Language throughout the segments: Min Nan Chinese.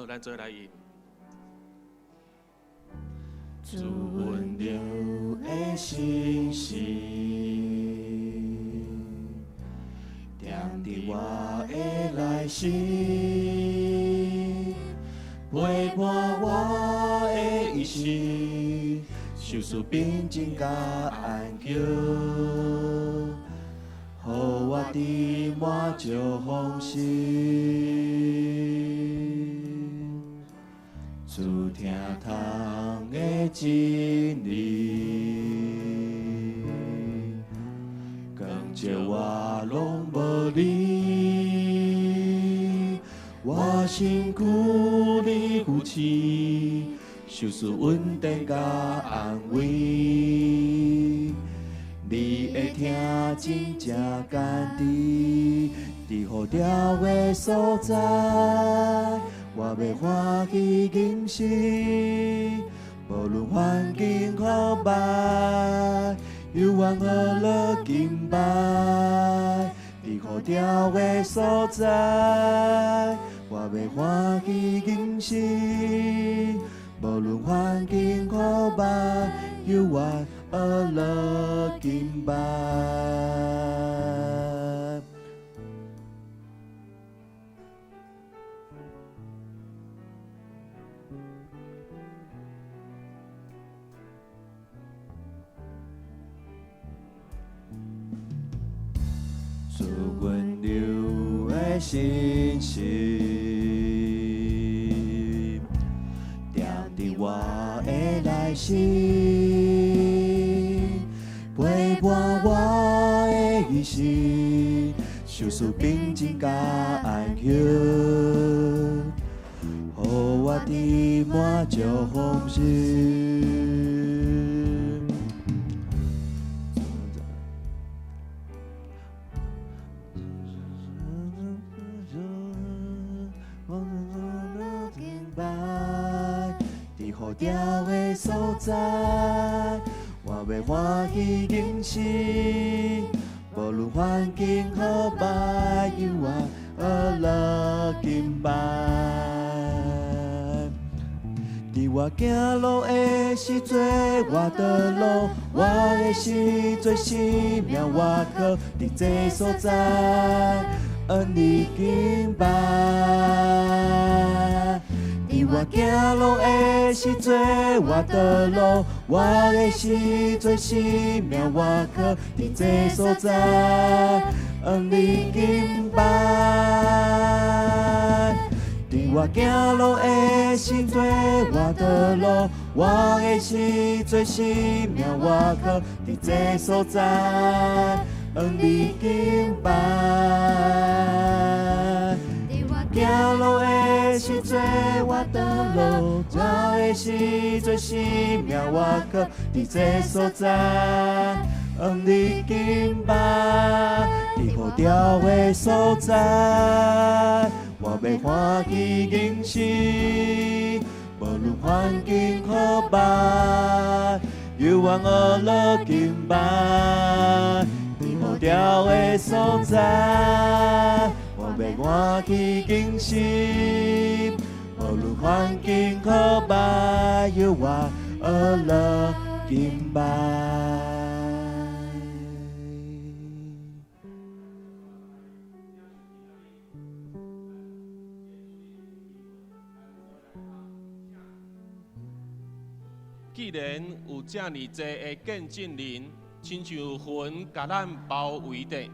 好，咱做來吟。主溫柔的信實，踮佇我的內心，陪伴我的一生，賞賜平靜佮安息，予我佇滿足豐盛。主聽通的真理，光照我攏無離，我身軀你扶持，賞賜穩定佮安慰。你的疼真正甘甜，佇雨條的所在，我欲歡喜認識，無論環境好歹，猶原呵樂敬拜。佇雨條的所在，我欲歡喜認識，無論環境好歹，猶原呵樂敬拜。主溫柔的信實，踮佇我的內心，陪伴我的一生，賞賜平靜佮安息，予我佇滿足豐盛。佇雨條的所在，我欲歡喜認識，無論環境好歹，猶原呵樂敬拜。佇我行路的時陣，我的路，我的時陣，生命我靠佇這所在，向你敬拜。佇我行路的時陣，我的路，我的時陣，生命我靠佇這所在，向你敬拜。佇我行路的時陣，我的路，我的時陣，生命我靠佇這所在，向你敬拜。行路的時陣，我的路，我的時陣，生命我靠佇這所在，向你敬拜。佇雨條的所在，我欲歡喜認識，無論環境好歹，猶原呵樂敬拜。佇雨條的所在，我欲歡喜認識，無論環境好歹，猶原呵樂敬拜。既然有遮爾濟的見證人，親像雲共咱包圍著，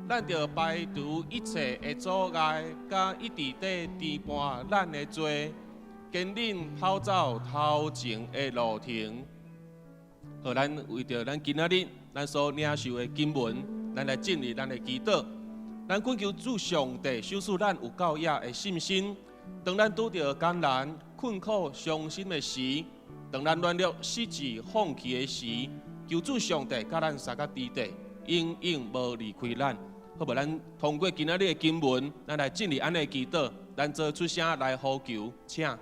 咱著排除一切的阻礙，佮一直綴牽絆咱的罪，堅忍跑走頭前的路程。予咱為著咱今仔日咱所領受的經文，咱來進入咱的祈禱。咱懇求主上帝賞賜咱有夠額的信心，當咱拄著艱難、困苦、傷心的時，當咱軟弱、失志、放棄的時，求主上帝佮咱相佮佇底，永遠無離開咱。好無？咱通過今仔日的經文，咱來進入按呢祈禱，咱做出聲來呼求，請。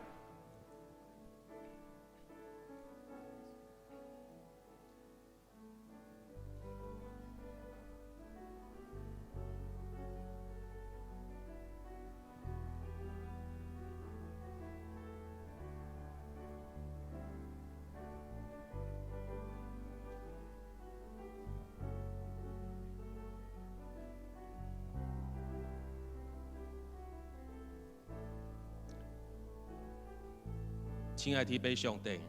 親愛天父上帝，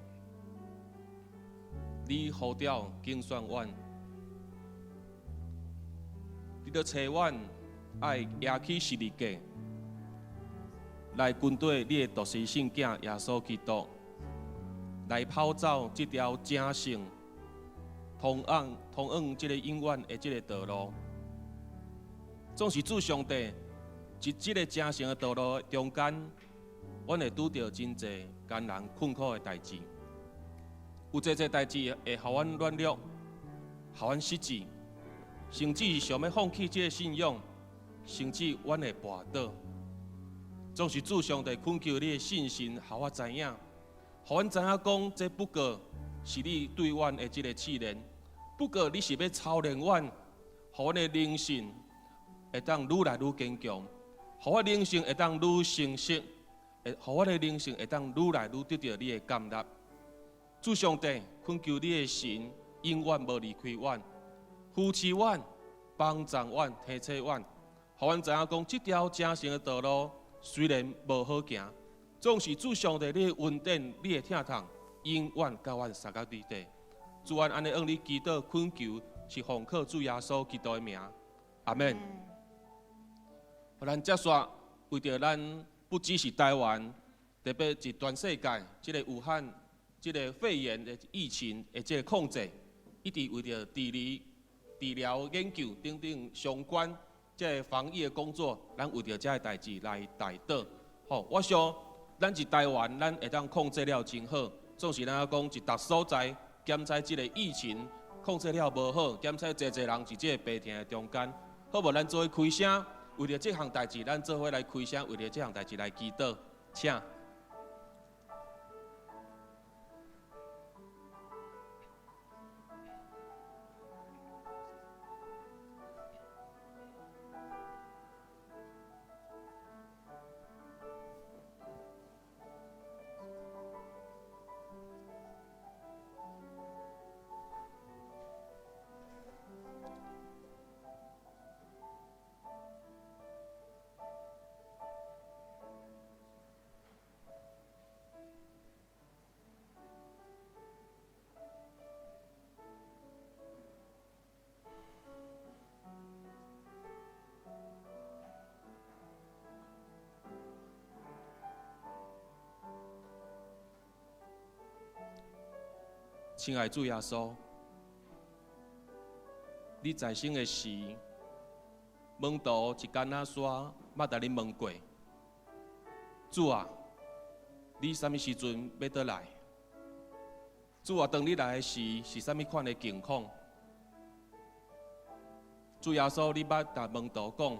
你呼召揀選阮，你都揣阮愛攑起十字架來跟綴你的獨生聖子耶穌基督，來跑走這條成聖通往這个永遠的這个道路。總是主上帝，佇這个成聖的道路中間，阮會拄著真濟艱難困苦的代誌，有濟濟代誌會予阮軟弱，予阮失志，甚至想欲放棄這个信仰，甚至阮會跋倒。總是主上帝懇求你的信心，予我知影，予阮知影講，這不過是你對阮的這个試煉，不過你是欲操練阮，予阮的靈性會當愈來愈堅強，予我靈性會當愈成熟，會予我的靈性會當愈來愈得著你的甘納。主上帝，懇求你的神永遠無離開阮，扶持阮，幫助阮，提醒阮，予阮知影講，這條成聖的道路雖然無好行，總是主上帝你的恩典、你的疼痛，永遠佮阮相佮佇底。主，阮按呢向你祈禱懇求，是奉靠主耶穌基督的名，阿們。咱接續為著咱不只是台灣，特別是全世界，這个武漢這个肺炎的疫情的這个控制，一直為著治理、治療、研究等等相關這个防疫的工作，咱為著這个代誌來代禱。吼，我想咱佇台灣，咱會當控制了真好，總是咱講一逐所在檢測這个疫情控制了無好，檢測濟濟人佇這个病痛的中間，好無？咱做伙開聲。為著這項代誌，咱做伙來開聲；為著這項代誌來祈禱，請。親愛主耶穌，你在生的時，門徒一工仔煞捌共你問過，主啊，你啥物時陣欲倒來？主啊，當你來的時，是啥物款的境況？主耶穌，你捌共門徒講，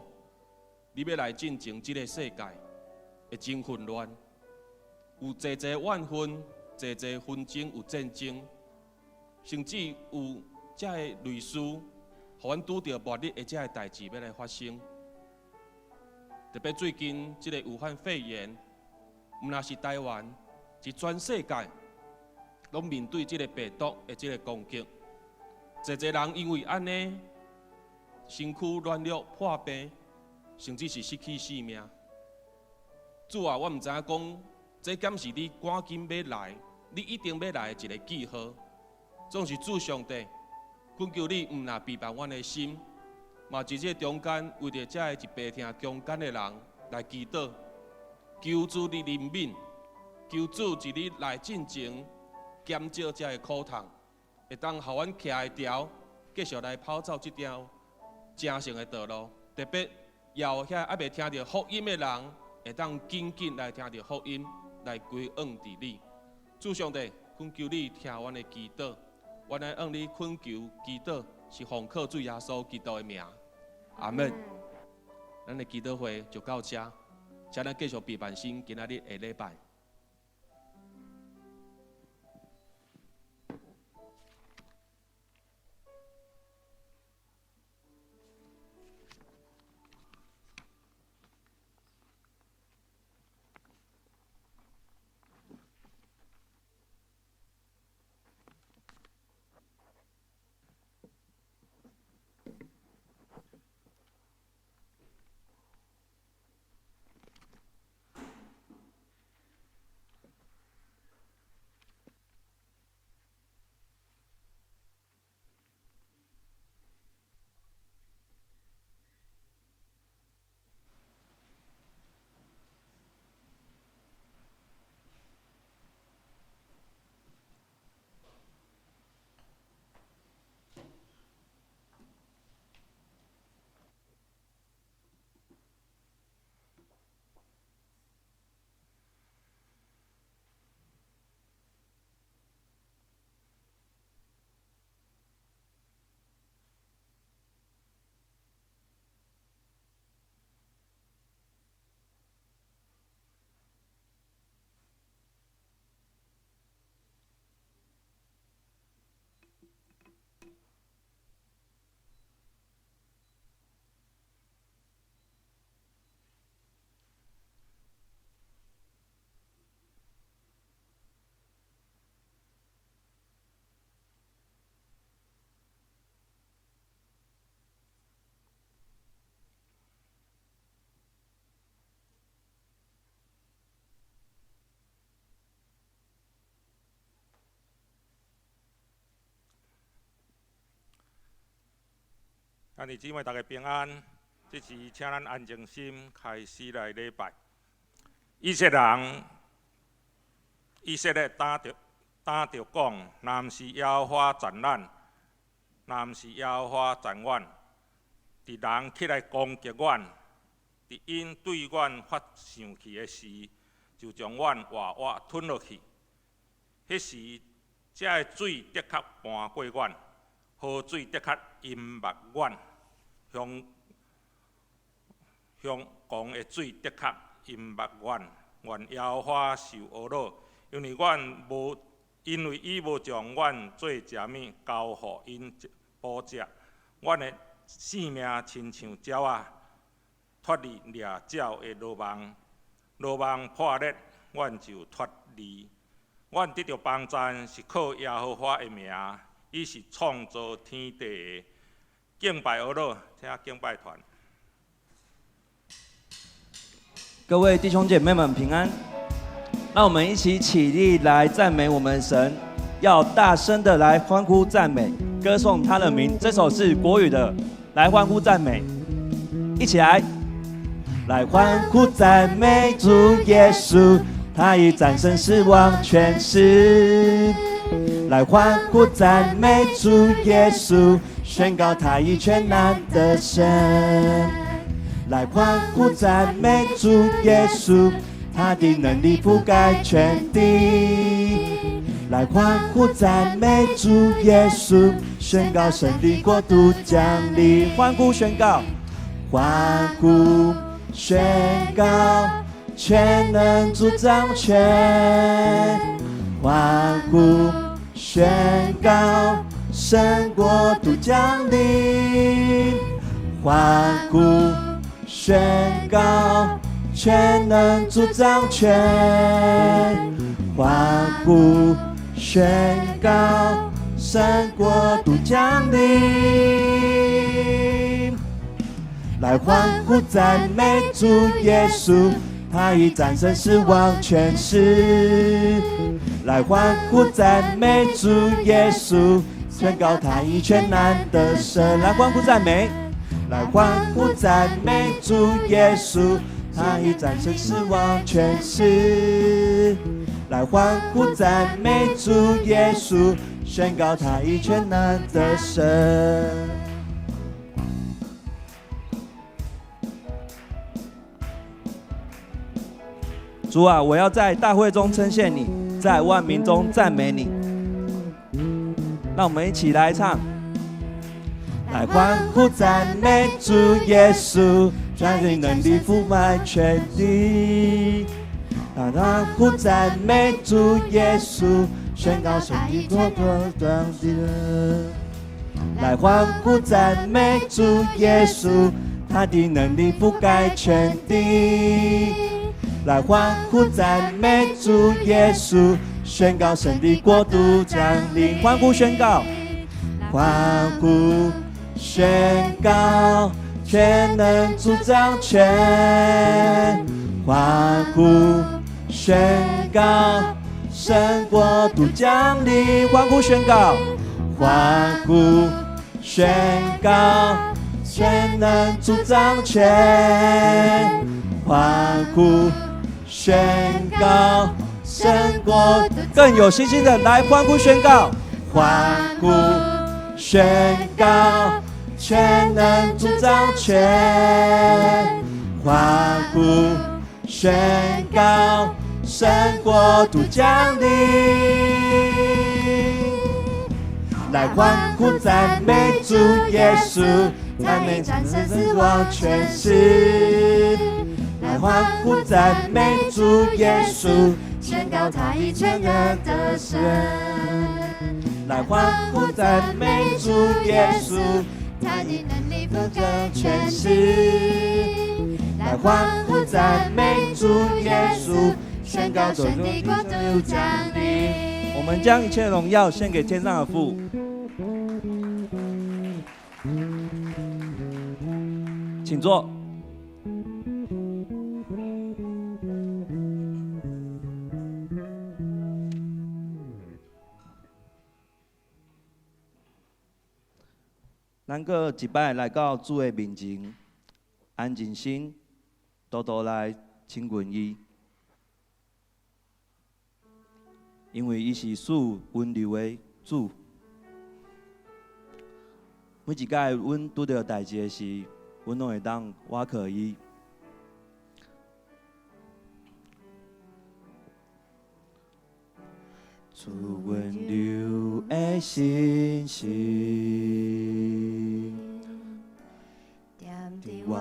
你欲來進前，這个世界會真混亂，有濟濟怨恨，濟濟紛爭，有戰爭。甚至有這个類似，予阮拄著末日的這个代誌欲來發生。特別最近這个武漢肺炎，毋但是台灣，是全世界，攏面對這个病毒的這个攻擊。濟濟人因為按呢，身軀軟弱破病，甚至是失去性命。主啊，我毋知影講，這敢是你趕緊欲來，你一定欲來的一个記號。總是主上帝，懇求你毋若背叛阮的心，嘛佇這中間為著這个一病痛中間的人來祈禱，求主你憐憫，求主佇你來進前減少這个苦痛，會當予阮徛會牢，繼續來跑走這條成聖的道路。特別予遐猶未聽著福音的人，會當緊緊來聽著福音，來歸向佇你。主上帝，懇求你聽阮的祈禱。阮來向你懇求祈禱，是奉靠主耶穌基督的名，阿們。咱的祈禱會就到這，請咱繼續備辦心，今仔日的禮拜。兄弟姊妹，大家平安。這時請咱安靜心，開始來禮拜。以色列人，以色列當著講，若毋是耶和華贊咱，若毋是耶和華贊阮，佇人起來攻擊阮，佇𪜶對阮發生氣的時，就將阮活活吞落去。彼時，這个水的確盤過阮，河水的確淹沒阮，向向江的水的確淹沒阮。願耶和華受呵咾，因為阮無，因為伊無將阮做食物交予𪜶捕食，阮的性命親像鳥仔，脫離掠鳥的羅網，羅網破裂，阮就脫離。阮得著幫贊是靠耶和華的名，伊是創造天地的。敬拜呵咾，請敬拜團。各位弟兄姐妹們平安，讓我們一起起立來讚美我們神，要大聲的來歡呼讚美，歌頌他的名。這首是國語的，來歡呼讚美，一起來，來歡呼讚美主耶穌，他已戰勝死亡權勢。來歡呼讚美主耶穌，宣告他以全能得勝。來歡呼讚美主耶穌，他的能力覆蓋全地。來歡呼讚美主耶穌，宣告神的國度降臨。歡呼宣告，歡呼宣告，全能主掌權。歡呼宣告，神國度降臨。歡呼宣告，全能主掌權。歡呼宣告，神國度降臨。來歡呼讚美主耶穌，他已戰勝死亡權勢。來歡呼讚美主耶穌，宣告他以全能得勝。來歡呼讚美，來歡呼讚美主耶穌，他已戰勝死亡權勢。來歡呼讚美主耶穌，宣告他以全能得勝。主啊，我要在大會中稱謝你，在萬民中讚美你。讓我們一起來唱，來歡呼讚美主耶穌，他的能力覆蓋全地。來歡呼讚美主耶穌，宣告神的國度降臨。來歡呼讚美主耶穌，他的能力覆蓋全地。來歡呼讚美主耶穌，宣告神的國度降臨。歡呼宣告，歡呼宣告，全能主掌權。歡呼宣告，神國度降臨。歡呼宣告，歡呼宣告，全能主掌權。歡呼宣告，神國更有信心的來歡呼宣告，歡呼宣告，全能主掌權。歡呼宣告，神國度降臨。來歡呼讚美主耶穌，讚美戰勝死亡權勢。來歡呼讚美主耶穌，宣告他以全能得勝。來歡呼讚美主耶穌，他的能力覆蓋全地。來歡呼讚美主耶穌，宣告神的國度降臨。我們將一切榮耀獻給天上的父。請坐。咱閣一擺來到主的面前，安靜心，多多來親近伊，因為伊是賜溫柔的主。每一擺阮拄著代誌的時，阮攏會當倚靠伊。主溫柔的信實，踮佇我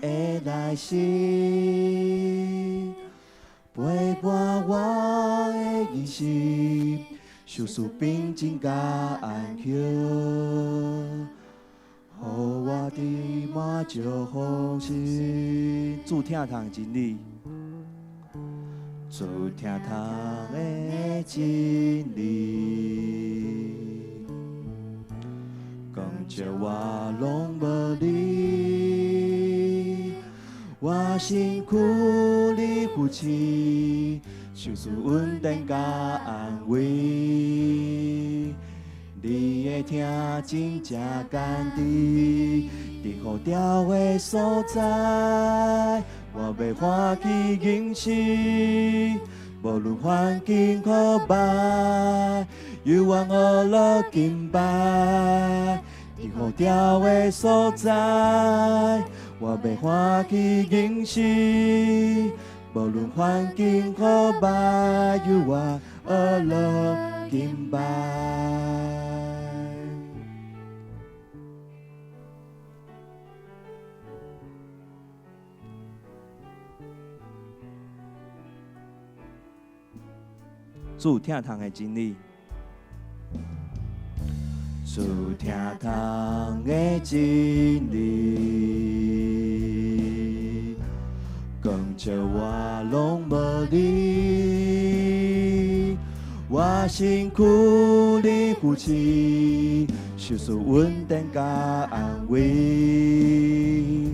的內心，陪伴我的人生，受賜平靜佮安息，予我佇滿足豐盛。主疼痛的真理。主疼痛的真理，光照我攏無離，我身軀你扶持，受賜穩定佮安慰。你的疼真正甘甜，佇雨條的所在。我欲歡喜認識，無論環境好歹，猶原學樂敬拜。佇雨條的所在，我欲歡喜認識，無論環境好歹，猶原學樂敬拜。主疼痛的真理，主疼痛的真理，光照我攏無離，我身軀你扶持，受賜穩定佮安慰。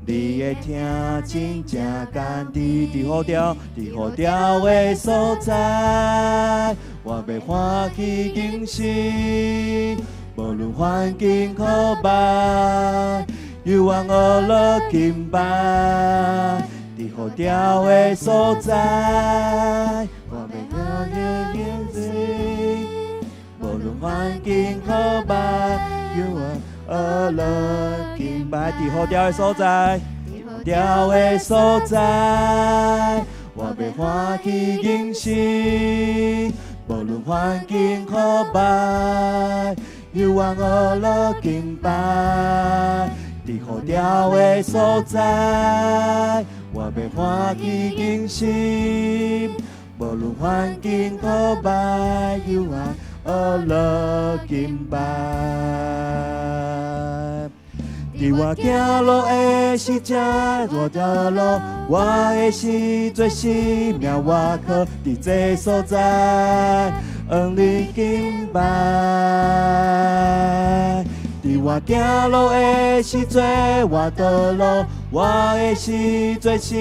你的疼真正甘甜，佇雨條，佇雨條的所在，我欲歡喜認識，無論環境好歹，猶原學樂敬拜。佇雨條的所在，我欲歡喜認識，無論環境好歹，猶原學樂敬拜。佇雨條的所在，條的所在，我欲歡喜認識，無論環境好歹，猶原學樂敬拜。佇雨條的所在，我欲歡喜認識，無論環境好歹，猶原學樂敬拜。佇我行路的時陣，我的路，我的時陣生命我靠佇這所在，向你敬拜。佇我行路的時陣，我的路，我的時陣生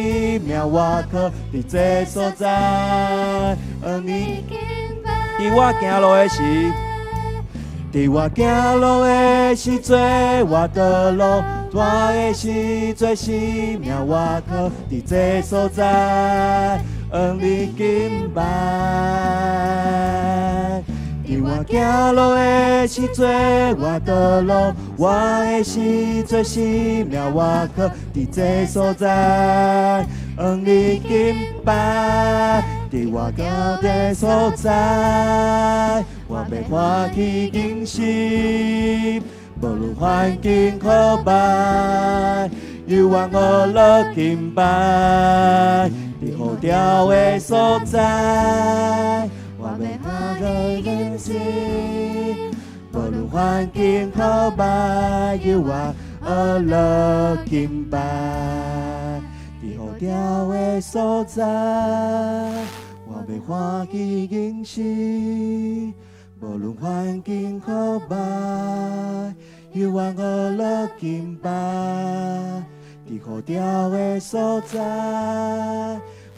命我靠佇這所在，向你敬拜。佇我行路的時，佇我行路的時陣，我的路，我的時陣生命我靠佇這所在，向你敬拜。佇我行路的時陣，我的路，我的時陣生命我靠佇這所在，向你敬拜。佇我行的所在，我欲歡喜認識，無論環境好歹，猶原學樂敬拜。佇雨條的所在，我欲歡喜認識，無論環境好歹，猶原學樂敬拜。佇雨條的所在，我欲歡喜認識，無論環境好歹，猶原學樂敬拜。佇雨條的所在，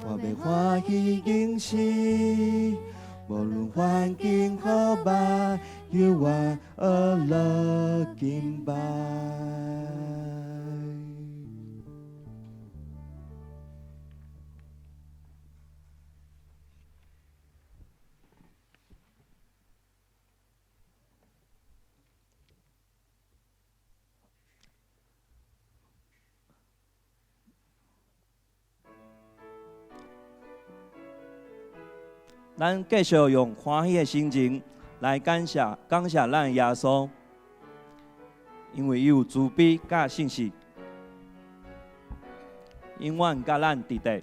我欲歡喜認識，無論環境好歹，猶原學樂敬拜。敬拜。咱繼續用歡喜的心情來感謝感謝咱的耶穌，因為伊有慈悲佮信實，永遠佮咱佇底。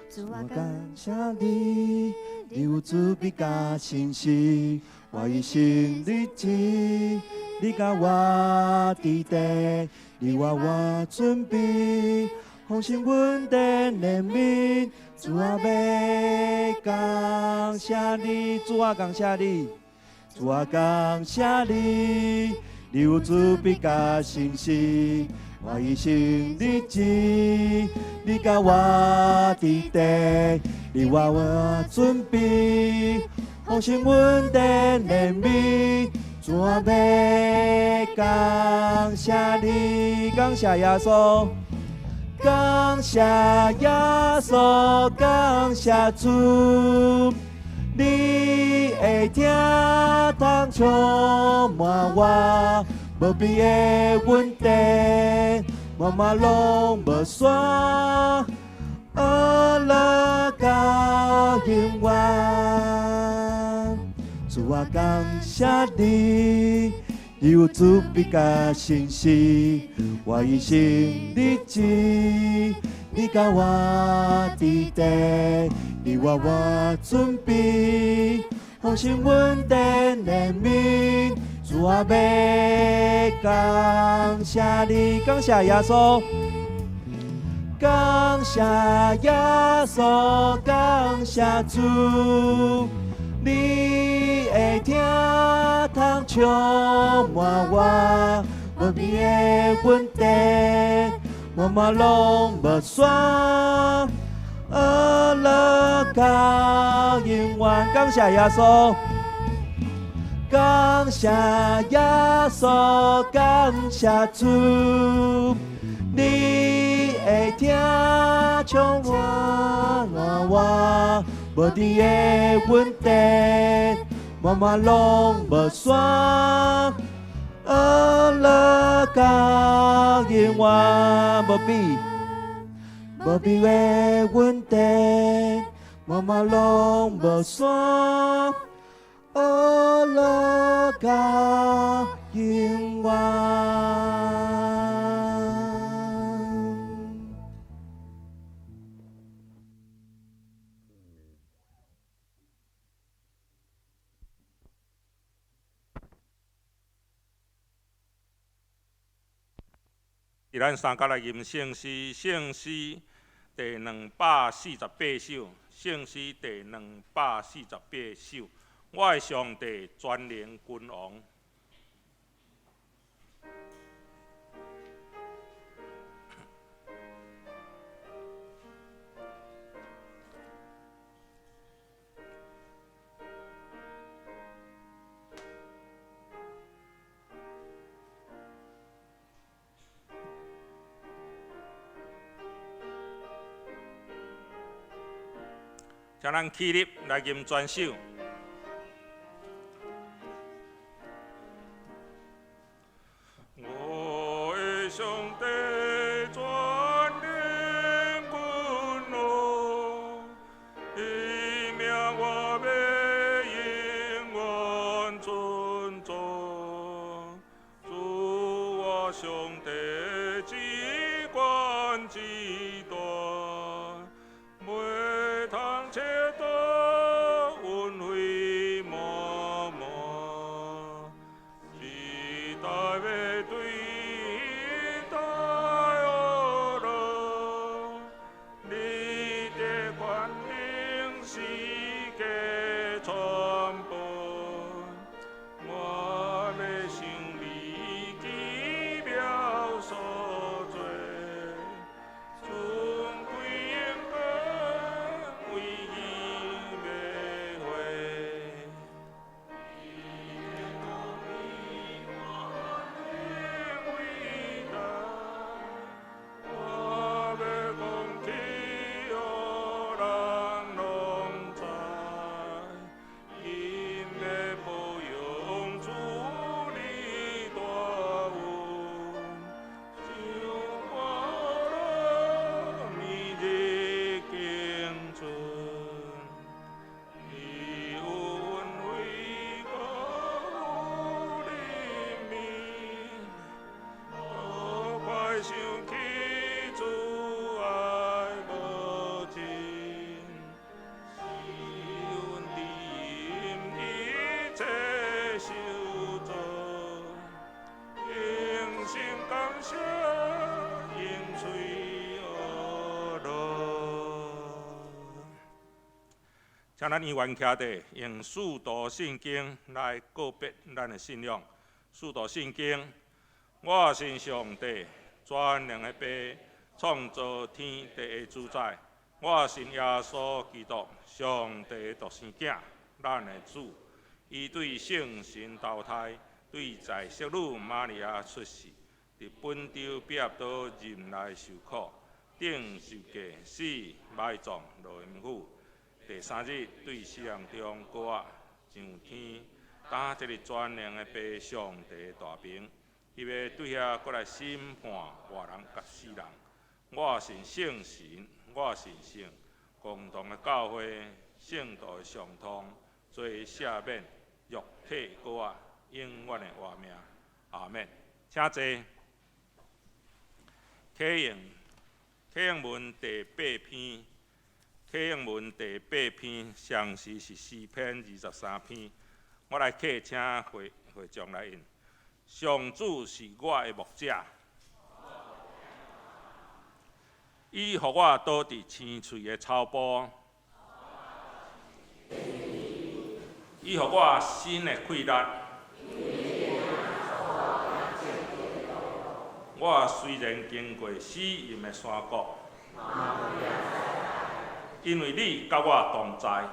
主啊，感謝你，你有慈悲佮信實，我一生日子，你佮我佇底，你為我準備豐盛恩典憐憫。主啊，欲感謝你，主啊，感謝你，主啊，感謝你，你有慈悲佮信實，我一生日子，你佮我佇底，你為我準備豐盛恩典憐憫。主啊，欲感謝你，感謝耶穌。感謝耶穌，感謝主，你的疼痛充滿我，無比的恩典，滿滿攏無煞，呵樂到永遠。主啊，感謝你。你有慈悲佮信實，我一生日子，你佮我佇底，你為我準備豐盛恩典憐憫。主啊，欲感謝你，感謝耶穌，感謝耶穌，感謝主。你的疼痛充滿我，無比的恩典，滿滿攏無煞，呵樂到永遠。感謝耶穌，感謝耶穌，感謝主，你的疼充滿我。無比的恩典，滿滿攏無煞，呵樂到永遠。無比，無比的恩典，滿滿攏無煞，呵樂到永遠。伫咱三角來吟聖詩，聖詩第248首，聖詩第248首，我的上帝全能君王。請咱起立來吟全首。我的上帝全能君王，伊名我欲永遠尊頌。主我上帝至懸至大，袂通測度恩惠滿滿，時代欲對待呵樂，你的權能世界傳播，我欲想你奇妙所做，主請咱議員徛佇，用使徒信經來告別咱的信仰。使徒信經，我信上帝，全能的父，創造天地的主宰。我信耶穌基督，上帝的獨生囝，咱的主。伊對聖神投胎，對在聖女瑪利亞出世，佇本丟彼拉多忍耐受苦，釘十架死埋葬落陰府。第三日對死人中復活上天，擔這个全能的父上帝大爿，伊欲對遐閣來審判活人佮死人。我信聖神，我信聖共同的教會，聖徒的相通，罪赦免，肉體復活，永遠的活命。阿門。請坐。啟應，啟應文第八篇。啟應文第八篇，詳細是詩篇23篇。我來客請會會長來引。上主是我的牧者，伊予我倒佇青翠的草埔，伊予我新的氣力。我雖然經過死蔭的山谷，因為你佮我同在。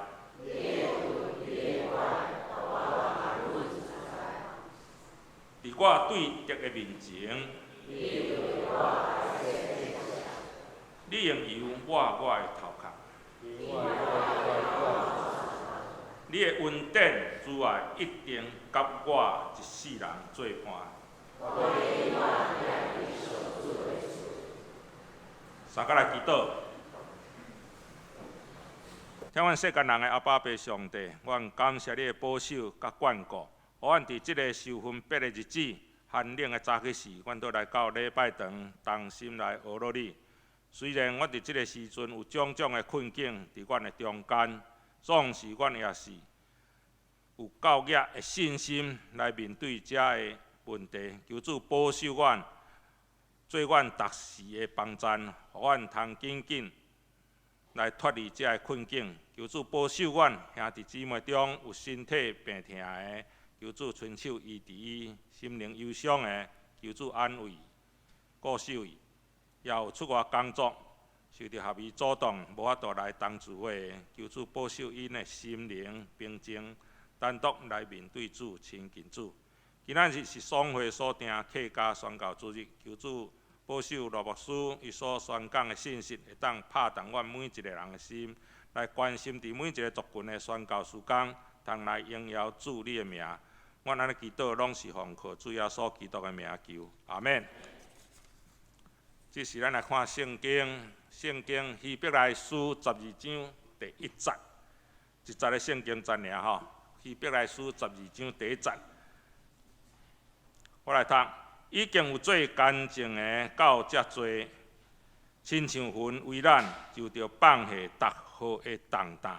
佇我對敵的面前，你用油抹我的頭殼。你的恩典慈愛一定佮我一世人做伴。三個來祈禱。聽阮世間人的阿爸父上帝，阮感謝你的保守佮眷顧，予阮佇這个秋分別的日子，寒冷的早起時，阮都來到禮拜堂，同心來呵咾你。雖然阮佇這个時陣有種種的困境佇阮的中間，總是阮也是有夠額的信心來面對這个問題。求主保守阮，做阮逐時的幫贊，予阮通緊緊來脫離這个困境。求主保守阮兄弟姊妹中有身體病痛的，求主伸手醫治伊；心靈憂傷的，求主安慰、顧守伊。也有出外工作，受著合意阻擋，無法度來同聚會的，求主保守𪜶的心靈平靜，單獨來面對主、親近主。今仔日是總會所定客家宣教主日，求主保守羅牧師伊所宣講的信息，會當拍動阮每一个人的心，來關心佇每一个族群的宣教事工，通來榮耀主你的名。阮按呢祈禱，攏是奉靠主耶穌基督的名求，阿們。這時咱來看聖經，聖經希伯來書12章第一節，一節的聖經節爾吼。希伯來書十二章第一節，我來讀：已經有做乾淨的到遮濟，親像雲為咱，就著放下逐號的重擔，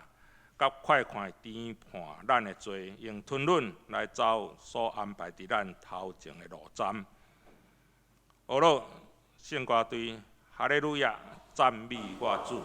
佮快快擔判咱的罪，用吞忍來走所安排佇咱頭前的路站。呵咾聖歌隊，哈利路亞，讚美我主。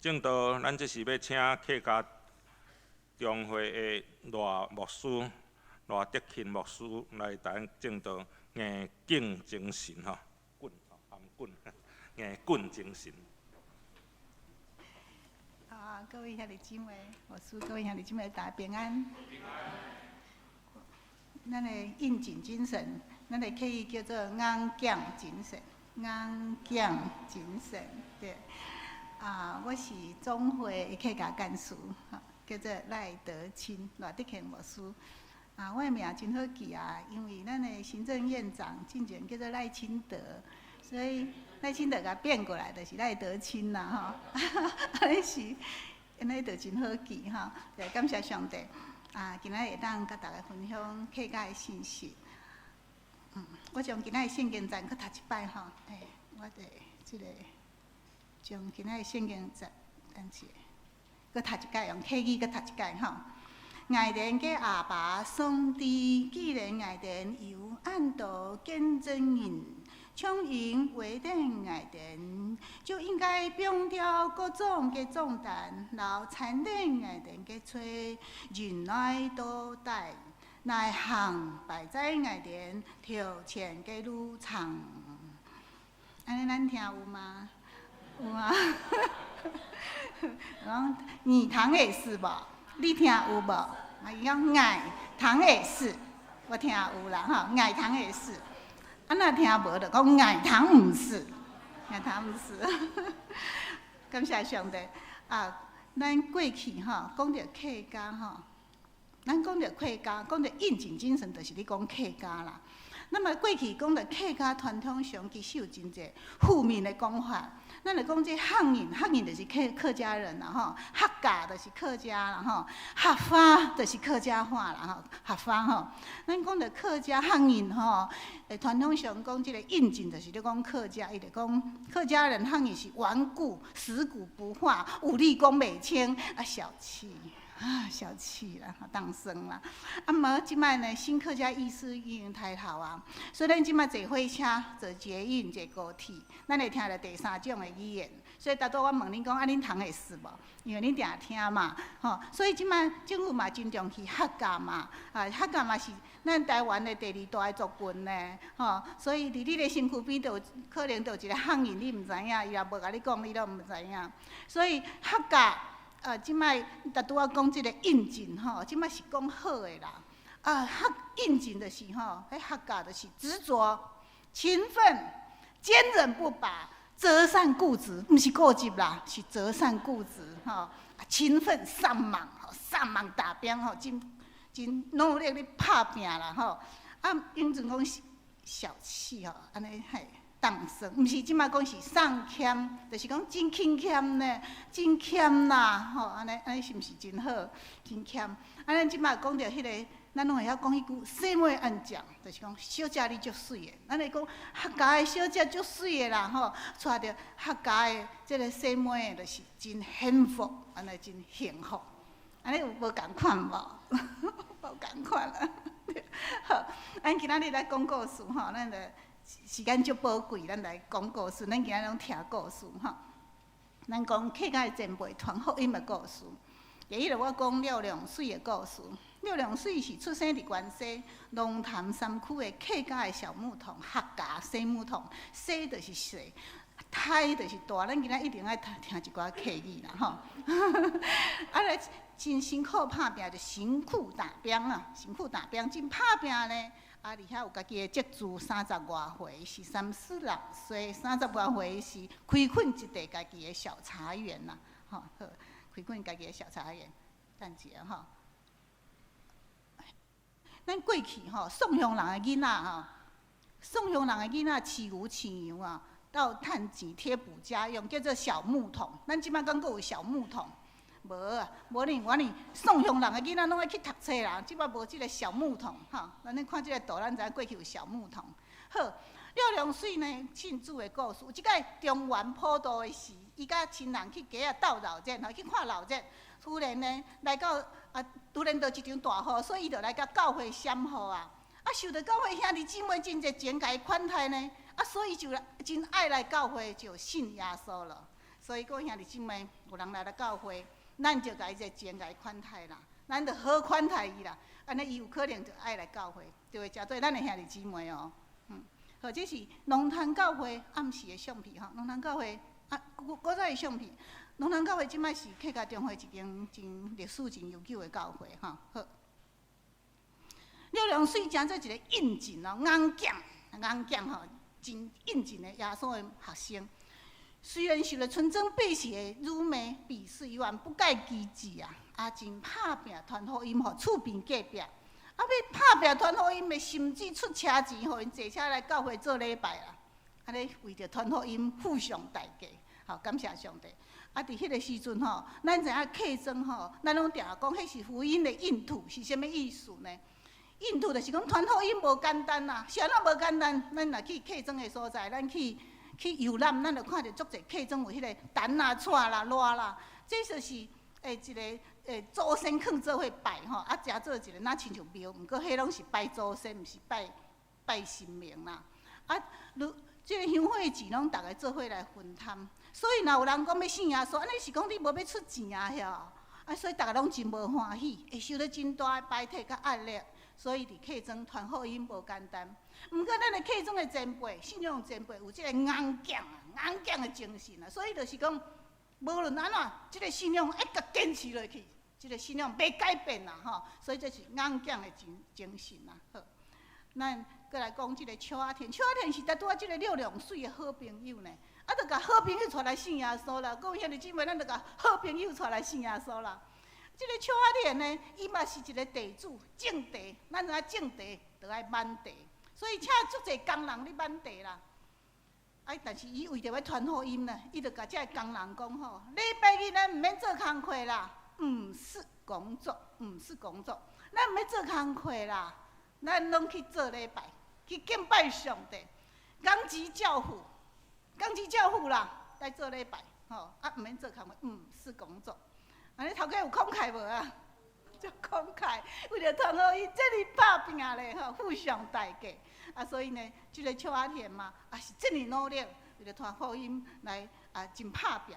證道，咱這是欲請客家中會的賴牧師、賴德慶牧師來帶證道硬頸精神吼，棍含棍，硬棍精神。啊，各位兄弟姊妹，牧師，各位兄弟姊妹，大家平安。咱的應景精神，咱的客語叫做硬頸精神，硬頸精神，對。啊，我是總會的客家幹事，叫做賴德清，賴德慶牧師。啊，我的名真好記啊，因為咱的行政院長進前叫做賴清德，所以賴清德共變過來就是賴德清啦，吼。按呢是，按呢就真好記吼。對，感謝上帝。啊，今仔日會當佮大家分享客家的信息。我將今仔日聖經節閣讀一擺吼。欸，我佇這个將今仔日聖經節，等一下，閣讀一擺，用客語閣讀一擺吼。𠊎等个阿爸上帝，既然𠊎等有按多見證人，充盈圍頂𠊎等，就應該摒掉各種个重擔，摎纏著𠊎等个罪，忍耐到底，來行擺在𠊎等頭前个路程。按呢咱聽有嗎？有啊。講你聽會是無？你聽有無？啊，伊講𠊎聽會是，我聽有啦吼，𠊎聽會是。啊，若聽無就講𠊎聽毋是，𠊎聽毋是。感謝上帝啊！咱過去吼講著客家吼，咱講著客家，講著應景精神，就是咧講客家啦。那麼過去講著客家傳統上，其實有真濟負面的講法。咱來講這客人，客人就是客家人啦吼，客家就是客家啦吼，客話就是客家話啦吼，客話吼。咱講著客家客人吼，傳統上講這个應景就是咧講客家，伊就講客家人客人是頑固、死骨不化、有理講袂清，啊小氣。啊，小氣啦，當生啦。啊，無這擺呢，新客家意識已經抬頭啊。所以咱這擺坐火車、坐捷運、坐高鐵，咱會聽著第三種的語言。所以拄拄我問恁講，啊，恁聽會是無？因為恁定聽嘛，吼。所以這擺政府嘛真重視客家嘛，啊，客家嘛是咱台灣的第二大的族群呢，吼。所以佇你的身軀邊就有可能就有一个漢人，你毋知影，伊若無共你講，你攏毋知影。所以客家。啊，這擺拄拄仔講這个應景吼，這擺是講好的啦。啊，客應景就是吼，彼客家就是執著、勤奮、堅韌不拔、擇善固執，毋是固執啦，是擇善固執吼。啊，勤奮上忙，上忙打拼吼，真真努力咧拍拚啦吼。啊，應陣講小氣吼，按呢嘿。當生，毋是這擺講是喪儉，就是講真勤儉呢，真儉啦，吼，按呢按呢是毋是真好？真儉。啊，咱這擺講著彼个，咱攏會曉講彼句“細妹按講”，就是講小姐你足媠的。咱會講客家的小姐足媠的啦，吼，娶著客家的這个細妹，就是真幸福，按呢真幸福。按呢有無仝款無？無仝款啊。好，咱今仔日來講故事吼，咱就。時間足寶貴，咱來講故事。咱今仔攏聽故事吼。咱講客家的前輩傳福音的故事。第一个我講廖良水的故事。廖良水是出生佇關西龍潭山區的客家的小木桶，客家細木桶，細就是細，大就是大。咱今仔一定愛聽一寡客語啦吼。啊來真辛苦拍拚，就辛苦打拚啊，辛苦打拚，真拍拚呢。啊，而且有家己的積資，三十外歲是三十六歲，三十外歲是開墾一塊家己的小茶園啦，吼，好，開墾家己的小茶園，等一下吼。咱過去吼，宋鄉人的囡仔吼，宋鄉人的囡仔飼牛飼羊啊，到趁錢貼補家用，叫做小木桶。咱這擺敢閣有小木桶？無啊，無呢，我呢，宋鄉人的囡仔攏愛去讀冊啦。這擺無這个小木桶，吼，咱咧看這个圖，咱知影過去有小木桶。好，廖良水呢，信主的故事。這擺中元普渡的時，伊佮親人去街仔鬥鬧熱，吼，去看鬧熱。突然呢，來到啊，突然落一場大雨，所以伊就來到教會閃雨啊。啊，受著教會兄弟姊妹真熱情，共伊款待呢。啊，所以就真愛來教會，就信耶穌了。所以各位兄弟姊妹，有人來來教會，咱就共伊熱情共伊款待啦，咱就好款待伊啦。按呢伊有可能就愛來教會，就會成做咱的兄弟姊妹哦。好，這是龍潭教會暗時的相片吼，龍潭教會啊，古古早的相片。龍潭教會這擺是客家中會一間真歷史真悠久的教會吼。好，廖良水成做一個應勁哦，剛強、剛強吼，真應勁的耶穌的學生。雖然受了村莊百姓的辱罵、鄙視以外，不改其志啊！啊，真拍拚傳福音，予厝邊隔壁。啊，欲拍拚傳福音的，甚至出車錢，予𪜶坐車來教會做禮拜啦。按呢為著傳福音付上代價，好，感謝上帝。啊，佇彼個時陣吼，咱知影客莊吼，咱攏定講彼是福音的印土，是啥物意思呢？印土就是講傳福音無簡單啦，是按怎無簡單？咱若去客莊的所在，咱去遊覽，咱就看著足濟客莊有彼個陳啦、蔡啦、賴啦，這就是一個祖先囥做伙拜吼，啊，成做一個若親像廟，毋過彼攏是拜祖先，毋是拜拜神明啦。啊，如這個香火錢攏逐个做伙來分擔，所以若有人講欲信耶穌，按呢是講你無欲出錢啊，遐，啊，所以逐个攏真無歡喜，會受著真大的排斥佮壓力。所以佇客莊傳福音無簡單。毋過咱的客莊的前輩、信仰前輩有這個剛強啊、剛強的精神啊，所以就是講，無論按怎，這個信仰愛共堅持落去，這個信仰袂改變啦，吼。所以這是剛強的精神啊。好，咱閣來講這個邱阿田，邱阿田是拄拄仔這個廖良水的好朋友呢。啊，就共好朋友帶來信耶穌啦。各位兄弟姊妹，咱就共好朋友帶來信耶穌啦。這個邱阿田呢，伊嘛是一個地主，種地，咱知影種地就愛挽地，所以請足濟工人咧挽地啦。啊，但是伊為著欲傳福音呢，伊就共這个工人講吼：禮拜日咱毋免做工課啦，毋是工作，毋是工作，咱毋免做工課啦，咱攏去做禮拜，去敬拜上帝，剛級教父，剛級教父啦，來做禮拜，吼，啊，毋免做工課，毋是工作。按呢頭家有慷慨無啊？足慷慨，為著傳福音，這爾拍拚咧吼，付上代價。啊，所以呢，這個邱阿田嘛，也是這爾努力，為著傳福音來啊，真拍拚。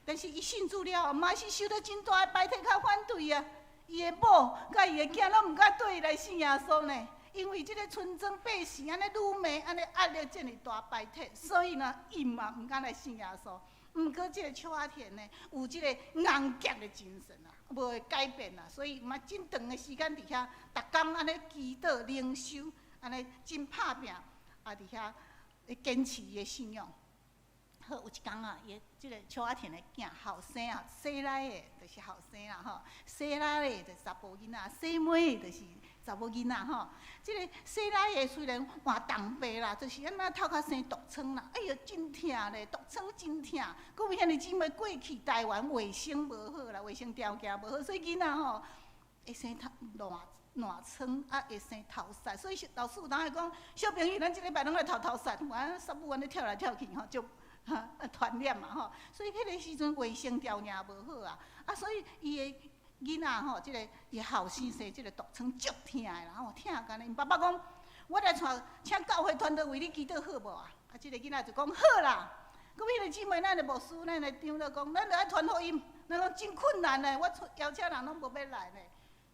但是伊信主了後，嘛是受著真大的排斥佮反對啊。伊的某佮伊的囝攏毋敢綴伊來信耶穌呢，因為這個村莊百姓按呢辱罵，按呢壓力這爾大排斥，所以呢，伊嘛毋敢來信耶穌。毋過這個邱阿田呢，有這個剛強的精神啊，無會改變啊，所以嘛真長的時間佇遐，逐工按呢祈禱靈修，按呢真拍拚，啊佇遐堅持伊的信仰。好，有一工啊，伊的這個邱阿田的囝後生啊，細來的，就是後生啦吼，細來的就是查埔囡仔，細妹的就是查某囡仔吼。這個細來的雖然換重病啦，就是按怎頭殼生毒瘡啦，哎喲真疼咧，毒瘡真疼。各位兄弟姊妹，過去台灣衛生無好啦，衛生條件無好，所以囡仔吼會生頭爛爛瘡，啊會生頭屑。所以老師有當會講，小朋友咱這禮拜攏來頭頭屑，啊煞母按呢跳來跳去吼，就哈傳染嘛吼。所以彼個時陣衛生條件無好啊，啊所以伊的囡仔吼，這個伊後生生這個毒瘡足疼的啦，吼疼甲呢。𪜶爸爸講，我來帶請教會團隊為你祈禱好無啊？啊，這個囡仔就講好啦。各位兄弟姊妹，咱的牧師，咱的長老講，咱著愛傳福音。咱講真困難呢，我出邀請人攏無欲來呢，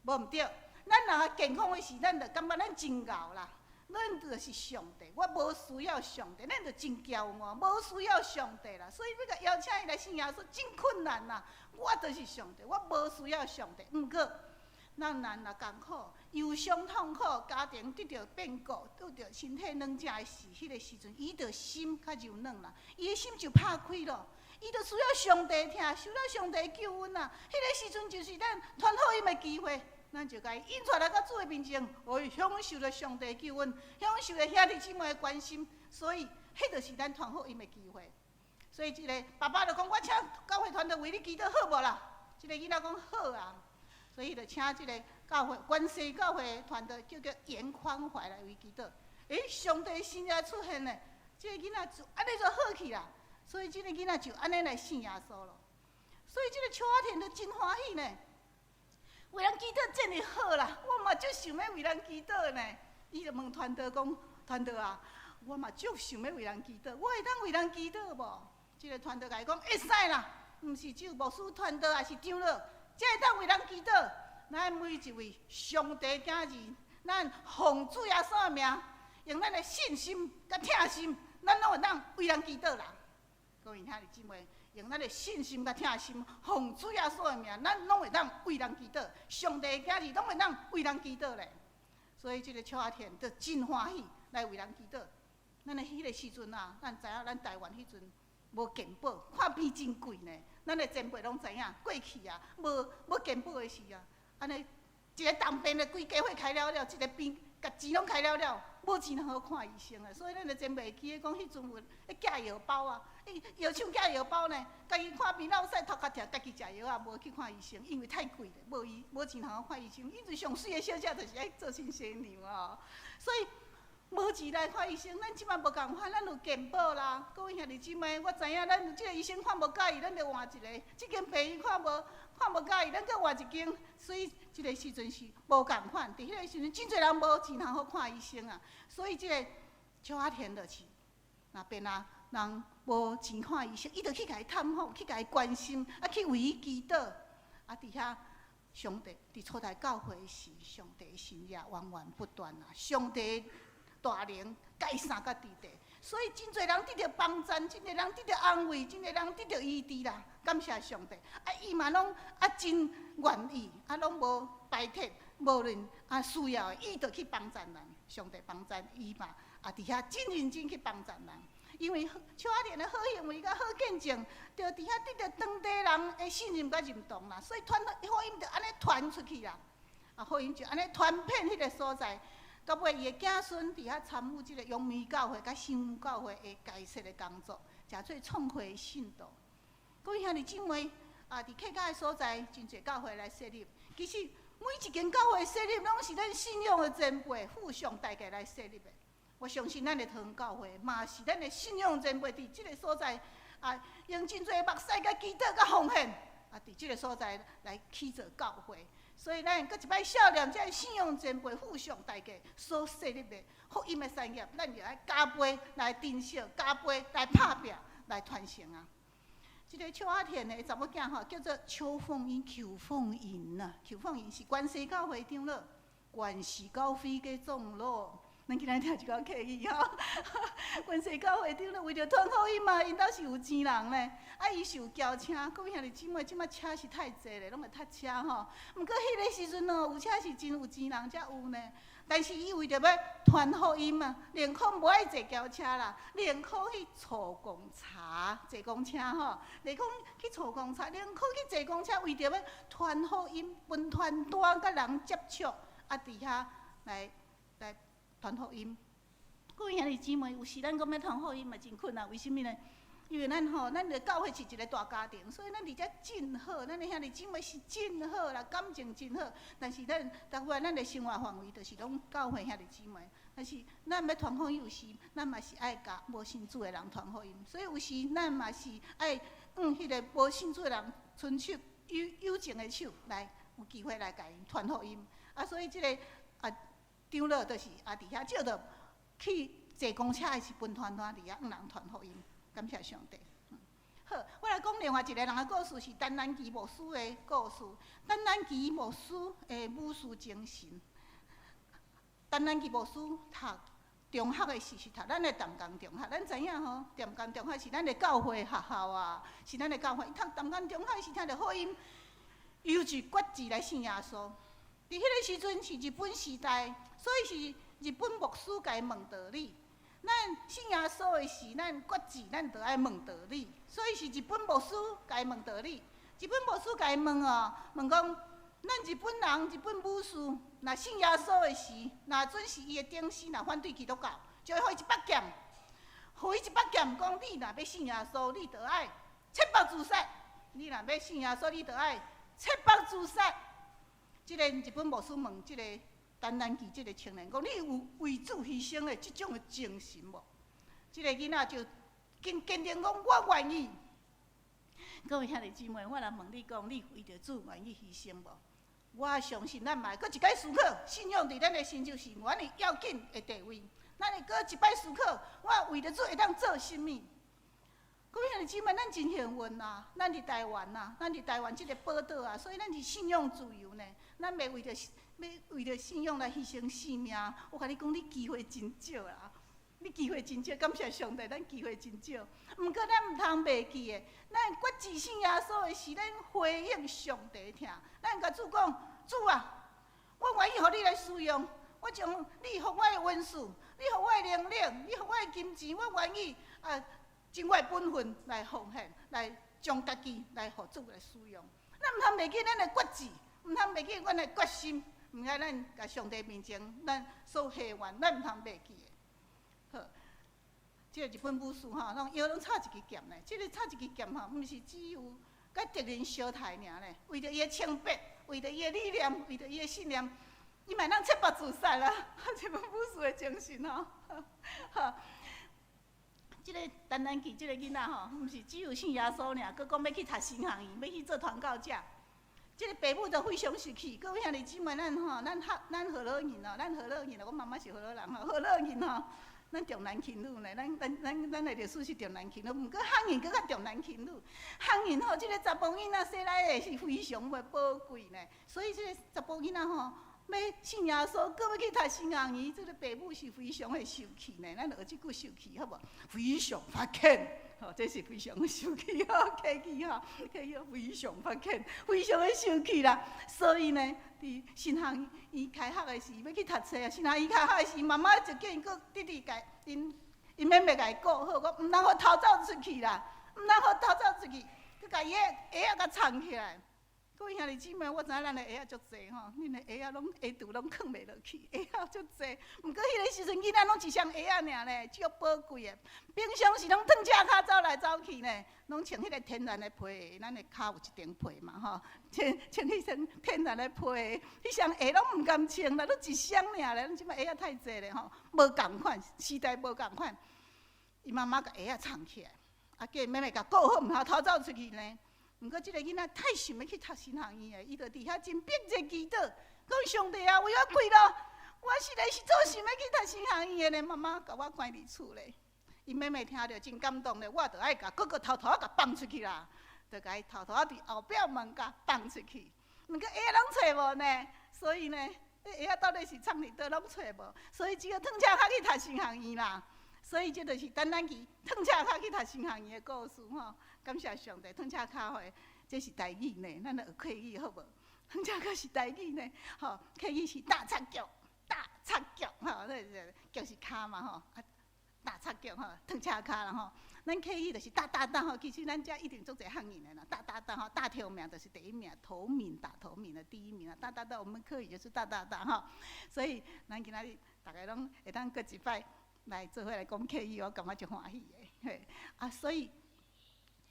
無毋對。咱若健康的時，咱就感覺咱真𠢕啦。咱就是上帝，我無需要上帝，咱就真驕傲，無需要上帝啦。所以欲共邀請伊來信耶穌，真困難啦。我就是上帝，我無需要上帝。毋過，咱人若艱苦、憂傷痛苦，家庭得著變故，拄著身體軟弱的時，彼個時陣，伊就心較柔軟啦，伊的心就拍開咯。伊就需要上帝疼，需要上帝救恩啊。彼個時陣就是咱傳福音的機會。咱就共伊引帶來到主的面前，予伊享受著上帝救恩，享受著兄弟姊妹的關心，所以，彼就是咱傳福音的機會。所以，這個爸爸就講：我請教會團隊為你祈禱好無啦？這個囡仔講好啊，所以就請這個教會關西教會團隊叫做嚴寬懷來為祈禱。欸，上帝神跡出現咧，這個囡仔就按呢就好去啦。所以，這個囡仔就按呢來信耶穌咯。所以，這個邱阿田就真歡喜呢。為人祈禱真會好啦，我嘛足想欲為人祈禱呢。伊就問傳道講：傳道啊，我嘛足想欲為人祈禱，我會當為人祈禱無？這个傳道共伊講會使啦，毋是只有牧師傳道，也是長老，這會當為人祈禱。咱每一位上帝囝兒，咱奉主耶穌的名，用咱的信心佮疼心，咱攏會當為人祈禱啦。各位兄弟姊妹，用咱的信心佮疼心，奉主耶穌的名，咱攏會當為人祈禱。上帝囝兒攏會當為人祈禱咧。所以這个邱阿田就真歡喜來為人祈禱。咱的彼个時陣啊，咱知影咱台灣彼陣無健保，看病真貴呢。咱的前輩攏知影，過去啊，無健保的時啊，按呢一个重病的規家伙開了了，一个病共錢攏開了了，無錢通好看醫生啊。所以咱的前輩會記得講，彼陣有咧寄藥包啊，藥廠寄藥包呢，家己看病落屎頭殼疼，家己食藥啊，無去看醫生，因為太貴了，無醫無錢通好看醫生。伊陣上媠的小姐就是愛做新鮮娘啊，所以無錢來看醫生。咱這擺無仝款，咱有健保啦。各位兄弟姊妹，我知影咱這个醫生看無佮意，咱就換一个；這間病院看無佮意，咱閣換一間。所以這个時陣是無仝款，佇彼个時陣，真濟人無錢通好看醫生啊。所以這个邱阿田就是，若變啊人無錢看醫生，伊就去共伊探訪，去共伊關心，啊去為伊祈禱。啊，佇遐上帝佇初代教會時，上帝神跡源源不斷啊！上帝大能共伊相佮佇地，所以真濟人得著幫贊，真濟人得著安慰，真濟人得著醫治啦。感謝上帝，啊，伊嘛攏啊真願意，啊攏無排斥，無論啊需要的，伊就去幫贊人。上帝幫贊伊嘛，啊佇遐真認真去幫贊人。因為邱阿田的好行為佮好見證，就佇遐得著當地人的信任佮認同啦，所以傳福音就按呢傳出去啦。啊，福音就按呢傳遍彼个所在。到尾伊的子孫佇遐參與這个陽明教會佮新屋教會的開設的工作，誠做創會的信徒。各位兄弟姊妹，啊，佇客家的所在，真濟教會來設立。其實每一間教會設立，攏是咱信仰的前輩互相大家來設立的。我相信咱的桃園教會嘛是咱的信仰前輩佇這个所在啊，用真濟目屎佮祈禱佮奉獻，啊，佇這个所在來起造教會。所以咱閣一擺數念這个信仰前輩付上代價所設立的福音的產業，咱就愛加倍來珍惜，加倍來拍拚，來傳承啊！這个邱阿田的查某囝吼，叫做邱鳳英，邱鳳英啊，邱鳳英是關西教會長老，關西教會嘅長老。咱今仔聽一寡客語吼，關西教會長老為著傳福音嘛，𪜶兜是有錢人咧，啊，伊是有轎車，各位兄弟姊妹，這擺車是太濟咧，攏會塞車吼。毋過彼个時陣哦，有車是真有錢人才有呢。但是伊為著欲傳福音啊，寧可無愛坐轎車啦，寧可去坐公車，坐公車吼，寧可去坐公車，寧可去坐公車，為著欲傳福音，分傳單佮人接觸，啊，佇遐來傳福音。各位兄弟姊妹，有時咱講欲傳福音嘛真困難，為啥物呢？因為咱吼，咱的教會是一個大家庭，所以咱佇遮真好，咱的兄弟姊妹是真好啦，感情真好。但是咱逐擺咱的生活範圍就是攏教會兄弟姊妹，但是咱欲傳福音有時，咱嘛是愛共無信主的人傳福音，所以有時咱嘛是愛向彼个無信主的人伸出友情的手來，有機會來共𪜶傳福音。啊，所以這个啊長老就是啊佇遐借著去坐公車的是分傳單佇遐向人傳福音。感謝上帝。好，我來講另外一個人的故事，是陳南基牧師的故事。陳南基牧師的武士精神。陳南基牧師讀中學的時是讀咱的淡江中學，咱知影吼，淡江中學是咱的教會學校啊，是咱的教會。伊讀淡江中學時聽著福音，伊就決志來信耶穌。佇彼个時陣是日本時代，所以是日本牧師共伊問道理。咱信耶穌的時，咱決志，咱就愛問道理。所以是日本牧師共伊問道理。日本牧師共伊問哦，問講，咱日本人、日本武士，若信耶穌的時，若準是伊的頂司，若反對基督教，就會予伊一把劍，予伊一把劍，講你若欲信耶穌，你就愛切腹自殺。你若欲信耶穌，你就愛切腹自殺。這个日本牧師問這个陳南基這个青年講：你有為主犧牲的這種的精神無？這个囡仔就堅堅定講：我願意。各位兄弟姊妹，我來問你講，你為著主願意犧牲無？我相信咱嘛會閣一擺思考，信仰佇咱的心就是無按呢要緊的地位。咱會閣一擺思考，我為著主會當做啥物？各位兄弟姊妹，咱真幸運啊！咱佇台灣啊，咱佇台灣這個寶島啊，所以咱是信仰自由呢。咱袂為著欲為著信仰來犧牲性命。我共你講，你機會真少啦，你機會真少，感謝上帝，咱機會真少。毋過咱毋通袂記的，咱決志信耶穌的是咱回應上帝聽。咱共主講，主啊，我願意予你來使用，我將你予我的恩賜，你予我的能力，你予我的金錢，我願意啊，盡我的本分來奉獻，來將家己來予主來使用。咱毋通袂記咱的決志，毋通袂記阮的決心，毋愛咱共上帝面前，咱所許願，咱毋通袂記的。好，這個日本武士吼，攏腰攏插一支劍呢。這個插一支劍吼，毋是只有共敵人相刣爾呢。為著伊的清白，為著伊的理念，為著伊的信念，伊嘛會當切腹自殺啦。日本武士的精神吼，好。這個陳蘭奇這個囡仔吼，毋是只有信耶穌爾，閣講欲去讀神學院，欲去做傳教者。這個爸母就非常生氣。各位兄弟姊妹，咱吼，咱客咱河洛人哦，咱河洛人哦，我媽媽是河洛人吼，河洛人吼，咱重男輕女呢，咱咱咱咱的歷史是重男輕女，毋過漢人閣較重男輕女。漢人吼，這個查埔囡仔生來的是非常的寶貴呢，所以這個查埔囡仔吼，欲信耶穌，閣欲去讀神學院，這個爸母是非常的受氣呢。咱學這句受氣好無？非常發氣，吼，這是非常的受氣吼，客氣吼，客氣非常發氣，非常的受氣啦。所以呢，佇神學院開學的時，欲去讀冊啊，神學院開學的時，媽媽就叫𪜶閣弟弟共𪜶𪜶妹妹共伊顧好，講毋通予偷走出去啦，毋通予偷走出去，閣共伊的鞋仔共藏起來。各位兄弟姊妹，我知影咱的鞋仔足濟吼，恁的鞋仔攏鞋櫥攏囥袂落去，鞋仔足濟。毋過彼個時陣囡仔攏一雙鞋仔爾呢，足寶貴的。平常時攏褪赤跤走來走去呢，攏穿彼個天然的皮鞋，咱的跤有一層皮嘛吼，穿穿彼雙天然的皮鞋，彼雙鞋攏毋甘穿啦，攏一雙爾咧，咱這擺鞋仔太濟咧吼，無仝款，時代無仝款。伊媽媽共鞋仔藏起來，啊叫伊妹妹共顧好，毋通偷走出去呢。毋過，這個囡仔太想欲去讀神學院的，伊就佇遐真迫切祈禱，講上帝啊，為我開路，我實在是足想欲去讀神學院的呢。媽媽共我關佇厝咧，伊妹妹聽著真感動咧，我著愛共哥哥偷偷仔共放出去啦，就共伊偷偷仔佇後壁門共放出去。毋過鞋攏揣無呢，所以呢，鞋仔到底是藏佇佗攏揣無，所以只好褪赤跤去讀神學院啦。所以這就是陳蘭奇褪赤跤去讀神學院的故事吼。感謝上帝，褪赤跤吼，這是台語呢，咱來學客語好無？褪赤跤是台語呢，吼，客語是大插腳，大插腳吼，那個腳是跤嘛吼，啊，大插腳吼，褪赤跤啦吼。咱客語就是大大大吼，其實咱遮一定足濟漢人的啦，大大大吼，大頭名就是第一名，頭名打頭名的第一名啊，大大大，我們客語就是大大大吼。所以咱今仔日逐家攏會當閣一擺來做伙來講客語，我感覺足歡喜的，嘿，啊，所以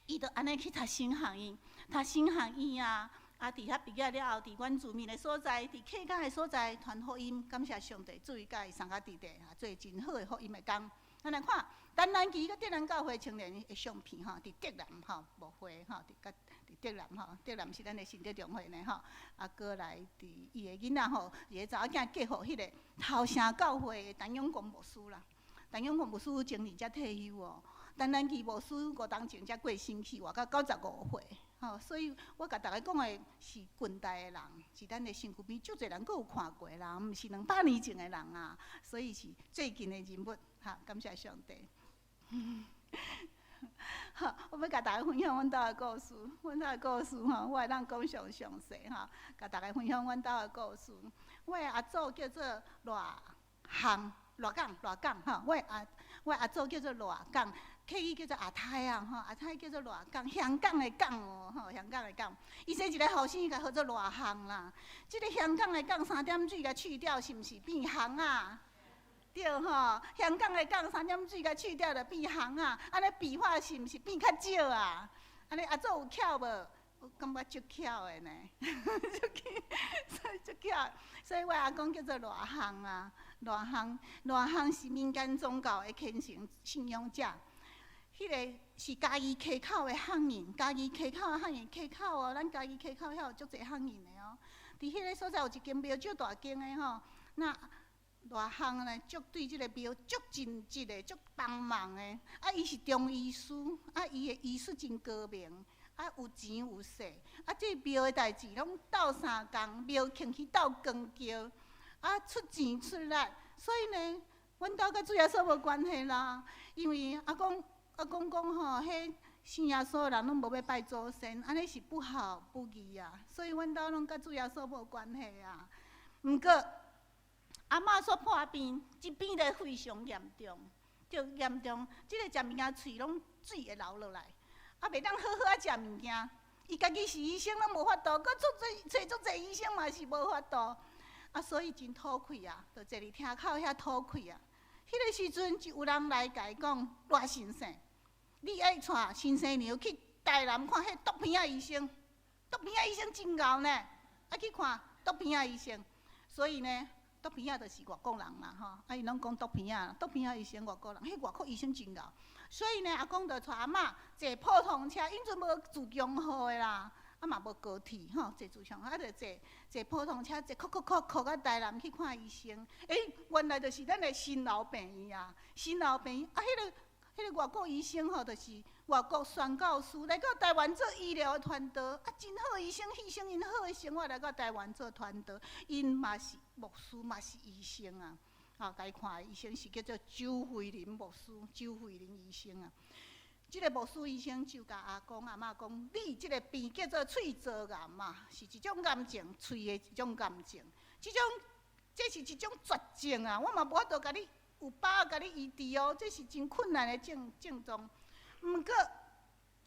伊就按呢去讀神學院，讀神學院啊，啊，佇遐畢業了後，佇原住民的所在，佇客家的所在傳福音，感謝上帝，主伊佮伊三個弟弟啊，做真好的福音的工。咱來看，陳蘭奇佮德南教會青年的相片吼，佇德南吼牧會吼，佇佮佇德南吼，德南是咱的新德中會呢吼，啊，閣來佇伊的囡仔吼，伊的查某囝嫁予彼個頭城教會的陳永光牧師啦。陳永光牧師前年才退休哦，陳蘭奇牧師5冬前才過身去，活到95歲，吼，所以我共逐家講的是近代的人，是咱的身軀邊足濟人閣有看過的人，毋是200年前的人啊，所以是最近的人物，哈，感謝上帝。好，我欲共大家分享阮兜的故事，阮兜的故事吼，我會當講上詳細吼，共大家分享阮兜的故事。我的阿祖叫做賴項。賴港，賴港吼，我的阿祖叫做賴港，客語叫做阿太啊吼，阿太叫做賴港，香港的港哦吼，香港的港。伊生一个後生，共號做賴項啦。這个香港的港三點水共去掉，是毋是變項啊？對吼，香港的港三點水共去掉就變項啊。按呢筆畫是毋是變較少啊？按呢阿祖有巧無？我感覺足巧的呢，足巧，所以足巧。所以我阿公叫做賴項啊。賴項，賴項是民間宗教的虔誠信仰者。彼个是嘉義溪口的漢人，嘉義溪口的漢人，溪口哦，咱嘉義溪口遐有足濟漢人的哦。佇彼个所在有一間廟足大間的吼，那偌項呢，足對這个廟足盡職的，足幫忙的。啊，伊是中醫師，啊，伊的醫術真高明，啊，有錢有勢。啊，這廟的代誌攏鬥相共，廟慶去鬥扛轎，啊，出錢出力。所以呢，阮兜佮主耶穌無關係啦，因為阿公阿公講吼，彼信耶穌的人攏無欲拜祖先，按呢是不好不義啊。所以阮兜攏佮主耶穌無關係啊。毋過，阿嬤煞破病，這病得非常嚴重，就嚴重。這个食物件喙攏水會流落來，啊，袂當好好仔食物件。伊家己是醫生攏無法度，閣出濟揣足濟醫生嘛是無法度。啊，所以真討氣啊，就坐佇廳口遐討氣啊。彼个時陣就有人來共伊講，賴先生，你愛帶先生娘去台南看彼毒鼻仔醫生，毒鼻仔醫生真𠢕呢，愛去看毒鼻仔醫生。所以呢，毒鼻仔就是外國人啦，吼！啊，𪜶攏講毒鼻仔，毒鼻仔醫生外國人，彼外國醫生真𠢕。所以呢，阿公就帶阿嬤坐普通車，𪜶陣無自強號的啦，啊嘛無高鐵吼，坐自強號，啊就坐坐普通車，坐哭哭哭哭到台南去看醫生。欸，原來就是咱的新樓病院啊，新樓病院啊，彼个外國醫生吼，就是外國宣教師來到台灣做醫療的傳道，啊，真好醫生犧牲𪜶好的生活來到台灣做傳道，𪜶嘛是牧師，嘛是醫生啊。啊，共伊看的醫生是叫做周慧林牧師，周慧林醫生啊。這个牧師醫生就共阿公阿嬤講，你這个病叫做喙槽癌啊，是一種癌症，喙的一種癌症。這種這是一種絕症啊，我嘛無法度共你有把握共你醫治哦，這是真困難的症症狀。毋過，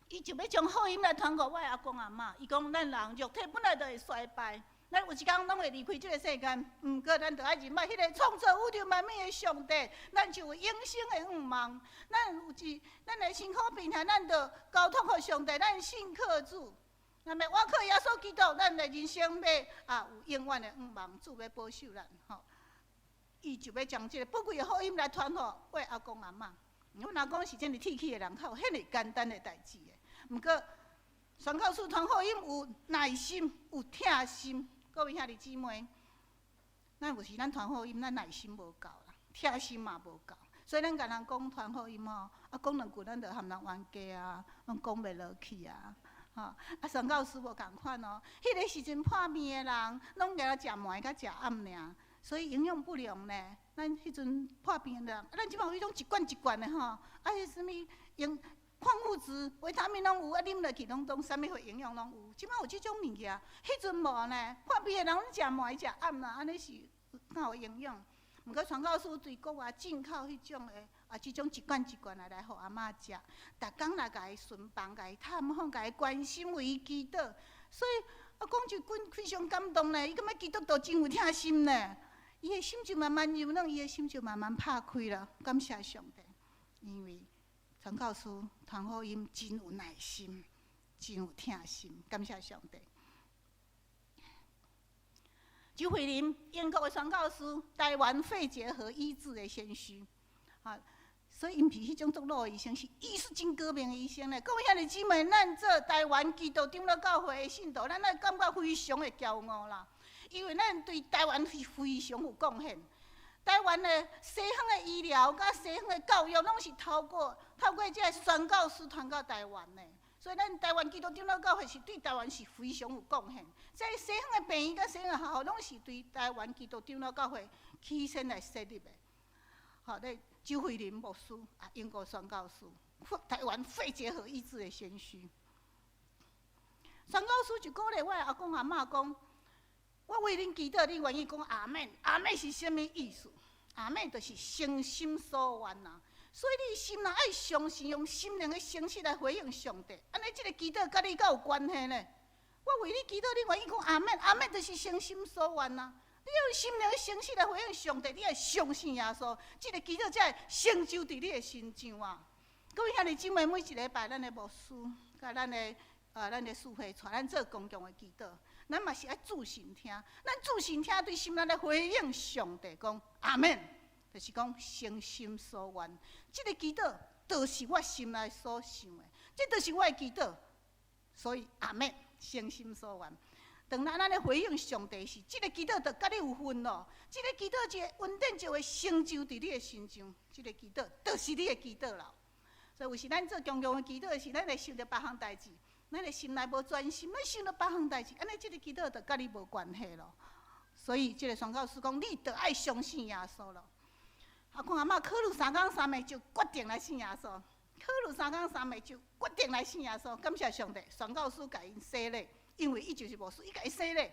伊就欲將福音來傳予我的阿公阿嬤。伊講，咱人肉體本來就會衰敗，咱有一工攏會離開這个世間。毋過，咱著愛認捌彼个創造宇宙萬物的上帝，咱就有永生的願望。咱有一，咱的辛苦病痛，咱著交託予上帝，咱信靠主。若欲倚靠耶穌基督，咱的人生欲啊有永遠的願望，主欲保守咱吼。伊就欲將這个寶貴的福音來傳予我阿公阿嬤。阮阿公是遮爾鐵齒的人，較有遐爾簡單的代誌的。毋過，宣教師傳福音有耐心，有疼心。各位兄弟姊妹，咱有時咱傳福音，咱耐心無夠啦，疼心嘛無夠。所以咱共人講傳福音吼，啊講兩句咱就含人冤家啊，攏講袂落去啊。吼，啊宣教師無仝款哦，彼个時陣破病的人，攏共食糜佮食暗爾，所以營養不良呢。咱彼陣破病的人，啊，咱這擺有彼種一罐一罐的吼，啊，彼啥物營礦物質、維他命攏有，啊，啉落去攏總啥物貨營養攏有。這擺有這種物件，彼陣無呢。破病的人攏食糜食暗啦，按呢是敢有營養？毋過傳教師對國外進口彼種的，啊，這種一罐一罐的來予阿嬤食，逐工來共伊巡房、共伊探訪、共伊關心、為伊祈禱。所以阿公就非常感動呢，伊感覺基督徒真有疼心呢。伊的心就慢慢柔軟，伊的心就慢慢拍開了。感謝上帝，因為傳教師傳福音真有耐心，真有疼心。感謝上帝。周慧林，英國的宣教師，台灣肺結核醫治的先驅，啊，所以𪜶毋是彼種足老的醫生，是醫術真高明的醫生咧。各位兄弟姊妹，咱做台灣基督長老教會的信徒，咱愛感覺非常的驕傲啦。因為咱對台灣是非常有貢獻。台灣的西方的醫療佮西方的教育，攏是透過這个宣教師傳到台灣的。所以咱台灣基督長老教會是對台灣是非常有貢獻。這西方的病院佮西方的學校，攏是對台灣基督長老教會起先來設立的。好，咧周慧林牧師啊，英國宣教師，台灣肺結核醫治的先驅。宣教師就鼓勵我的阿公阿嬤講：我為恁祈禱，恁願意講阿們？阿們是啥物意思？阿們就是誠心所願啊。所以你心內愛相信，用心靈的誠實來回應上帝。按呢，這个祈禱佮你敢有關係呢？我為你祈禱，你願意講阿們？阿們就是誠心所願啊。你用心靈的誠實來回應上帝，你愛相信耶穌，這个祈禱才會成就佇你的身上啊。各位兄弟姊妹，每一禮拜咱的牧師佮咱的司會帶咱做公共的祈禱，咱嘛是愛注神聽，咱注神聽對心內來回應上帝，講阿們，就是講誠心所願。這个祈禱就是我心內所想的，這就是我的祈禱，所以阿們，誠心所願。當咱按呢回應上帝時，這個祈禱就佮你有份咯。這個祈禱這個恩典就會成就佇你的身上，這個祈禱就是你的祈禱啦。所以有時咱做公共的祈禱時，咱會想著別項代誌，咱的心內無專心，咱想著別項代誌，按呢這個祈禱就佮你無關係咯。所以這個宣教師講，你著愛相信耶穌咯。啊，看阿嬤考慮三工三暝就決定來信耶穌，考慮三工三暝就決定來信耶穌。感謝上帝，宣教師共𪜶洗禮，因為伊就是牧師，伊共伊洗禮，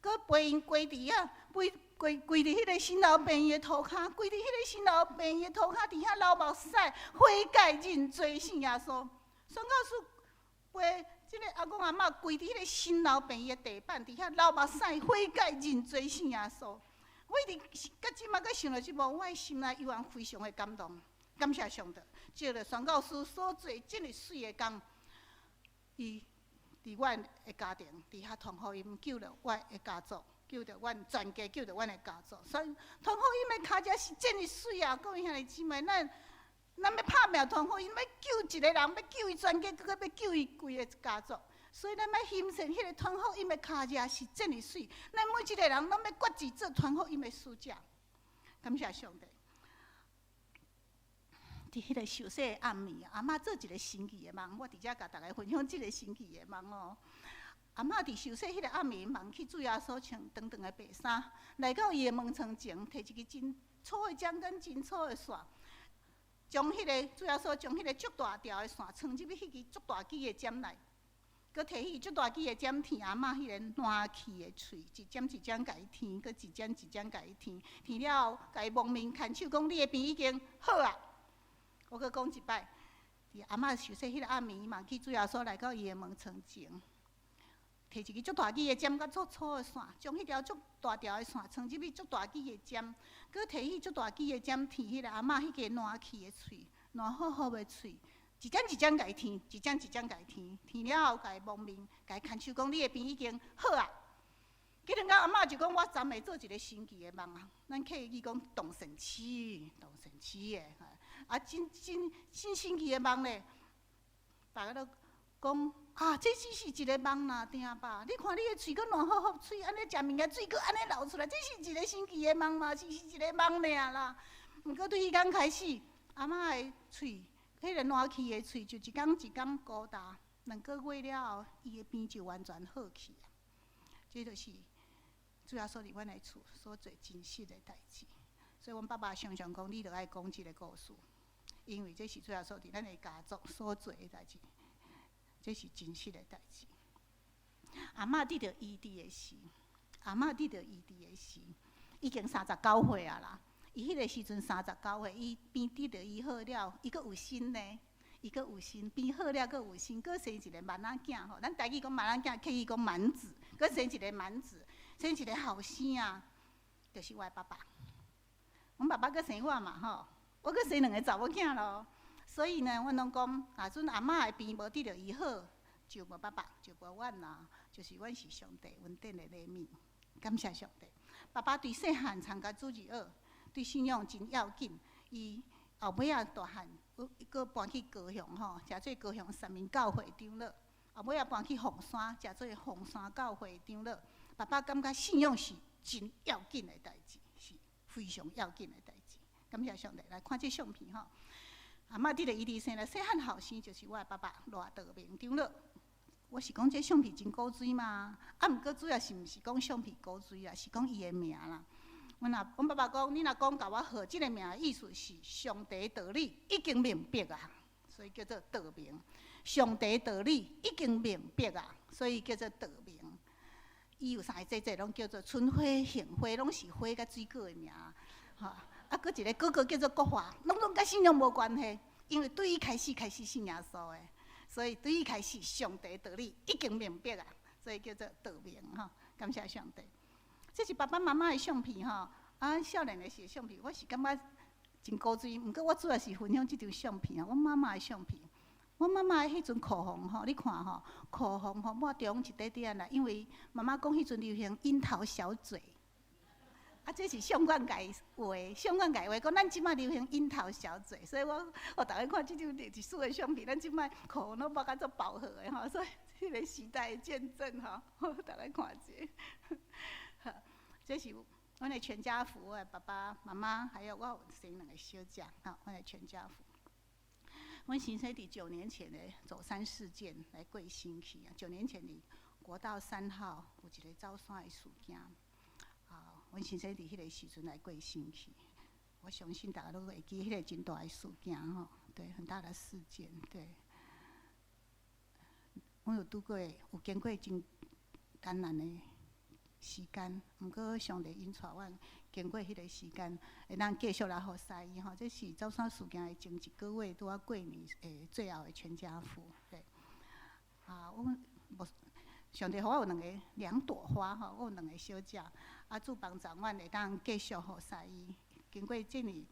閣陪𪜶跪佇遐，跪跪跪佇彼個新老病院的塗跤，跪佇彼個新老病院的塗跤，佇遐流目屎，悔改認罪信耶穌。宣教師陪這個阿公阿嬤跪佇彼個新老病院的地板，佇遐流目屎，悔改認罪信耶穌。我一直到這馬閣想著這幕，我的心內猶原非常的感動，感謝上帝，這個宣教師所做這麼媠的工，伊佇阮的家庭，佇遐傳福音，救著我的家族，救著阮全家，救著阮的家族。所以傳福音的跤跡是真媠啊！各位兄弟姊妹，咱咱欲拍拚傳福音，欲救一個人，欲救伊全家，閣閣欲救伊規个家族。所以咱欲欣賞彼個傳福音的跤跡是真媠。咱每一個人攏欲決志做傳福音的使者。感謝上帝。佇彼個受洗的暗暝，阿嬤做一個神奇的夢，我佇遮共大家分享這個神奇的夢哦。阿嬤佇受洗彼個暗暝，夢去主耶穌穿長長的白衫，來到伊的門窗前，提一支真粗的針跟真粗的線，將彼個主耶穌將彼個足大條的線穿入去彼支足大支的針內，閣提彼足大支的針舔阿嬤彼個爛去的喙，一針一針共伊舔，閣一針一針共伊舔，舔了後，共伊蒙面牽手講：你的病已經好啊！我閣講一擺，佇阿嬤受洗彼個暗暝，夢去主耶穌來到伊的門窗前，提一支足大支的針佮足粗的線，將彼條足大條的線穿入去足大支的針，閣提彼足大支的針舔彼個阿嬤彼个爛去的喙，爛乎乎的喙，一針一針共伊舔，一針一針共伊舔，舔了後共伊蒙面，共伊牽手講：你的病已經好啊！結論阿嬤就講：我昨暝做一個神奇的夢啊！咱客語講動神奇，動神奇的，啊，真真真神奇的夢咧！大家都講啊，這只是一個夢啦，對吧？你看你的喙閣爛乎乎喙，按呢食物件水閣按呢流出來，這是一個神奇的夢嘛？是是一個夢爾啦。毋過對彼工開始，阿嬤的喙，彼個爛去的喙就一工一工鼓大，2個月了後，伊的病就完全好去啊！這就是主耶穌佇阮的厝所做真實的代誌。所以，阮爸爸常常講，你著愛講這個故事，因為這是主耶穌佇咱的家族所做的代誌，這是真實的代誌。阿嬤得著醫治的時，阿嬤得著醫治的時，已經39歲啊啦。伊彼個時陣三十九歲，伊病得著醫好了，伊閣有心呢，伊閣有心，病好了閣有心，閣生一個蠻仔囝吼。咱台語講蠻仔囝，客語講蠻子，閣生一個蠻子，生一個後生啊，就是我的爸爸。阮爸爸閣生我嘛吼，我閣生兩個查某囝咯。所以呢，阮攏講，若陣阿嬤的病無得著醫好，就無爸爸，就無阮啦。就是阮是上帝恩典的禮物，感謝上帝。爸爸對細漢參加主日學，對信仰真要緊。伊後尾仔大漢，閣搬去高雄吼，成做高雄三民教會長老。後尾仔搬去鳳山，成做鳳山教會長老。爸爸感覺信仰是真要緊的代誌，是非常要緊的代誌。感謝上帝，來看這相片吼。阿嬤得著醫治生來細漢後生，就是我的爸爸賴道明長老。我是講這相片真古錐嘛，啊，毋過主要是毋是講相片古錐啊，是講伊的名啦。阮若阮爸爸講，你若講共我號這個名，意思是上帝道理已經明白啊，所以叫做道明。上帝道理已經明白啊，所以叫做道明。伊有三個姐姐，攏叫做春花、杏花，攏是花佮水果的名。吼，啊，閣一個哥哥叫做國華，攏總佮信仰無關係，因為對伊開始開始信耶穌的，所以對伊開始上帝道理已經明白啊，所以叫做道明吼。感謝上帝。這是爸爸媽媽的相片吼，啊，少年的時相片，我是感覺真古錐。毋過我主要是分享這張相片啊，阮媽媽的相片。阮媽媽的彼陣口紅吼，你看吼，口紅吼抹中一塊點啦，因為媽媽講彼陣流行櫻桃小嘴。啊，這是相關共伊畫，相關共伊畫，講咱這擺流行櫻桃小嘴，所以我予逐家看這張歷史的相片，咱這擺口紅攏抹甲足飽和的吼，所以彼个時代的見證吼，予大家看者。好，這是阮的全家福，我的爸爸媽媽，還有我有生兩個小姐，吼，阮的全家福。阮先生佇9年前的走山事件來過身去啊。9年前佇國道3號有一個走山的事件，啊，阮先生佇彼個時陣來過身去。我相信大家攏會記彼個真大的事件吼，對，很大的事件，對。阮有拄過，有經過真艱難的時間，毋過上帝引帶阮經過彼個時間，會當繼續來服侍伊吼。這是走山事件的前一個月，拄仔過年的最後的全家福，對。啊，阮無上帝予我有兩個兩朵花吼，我有兩個小姐，啊，主幫助阮會當繼續服侍伊。經過這呢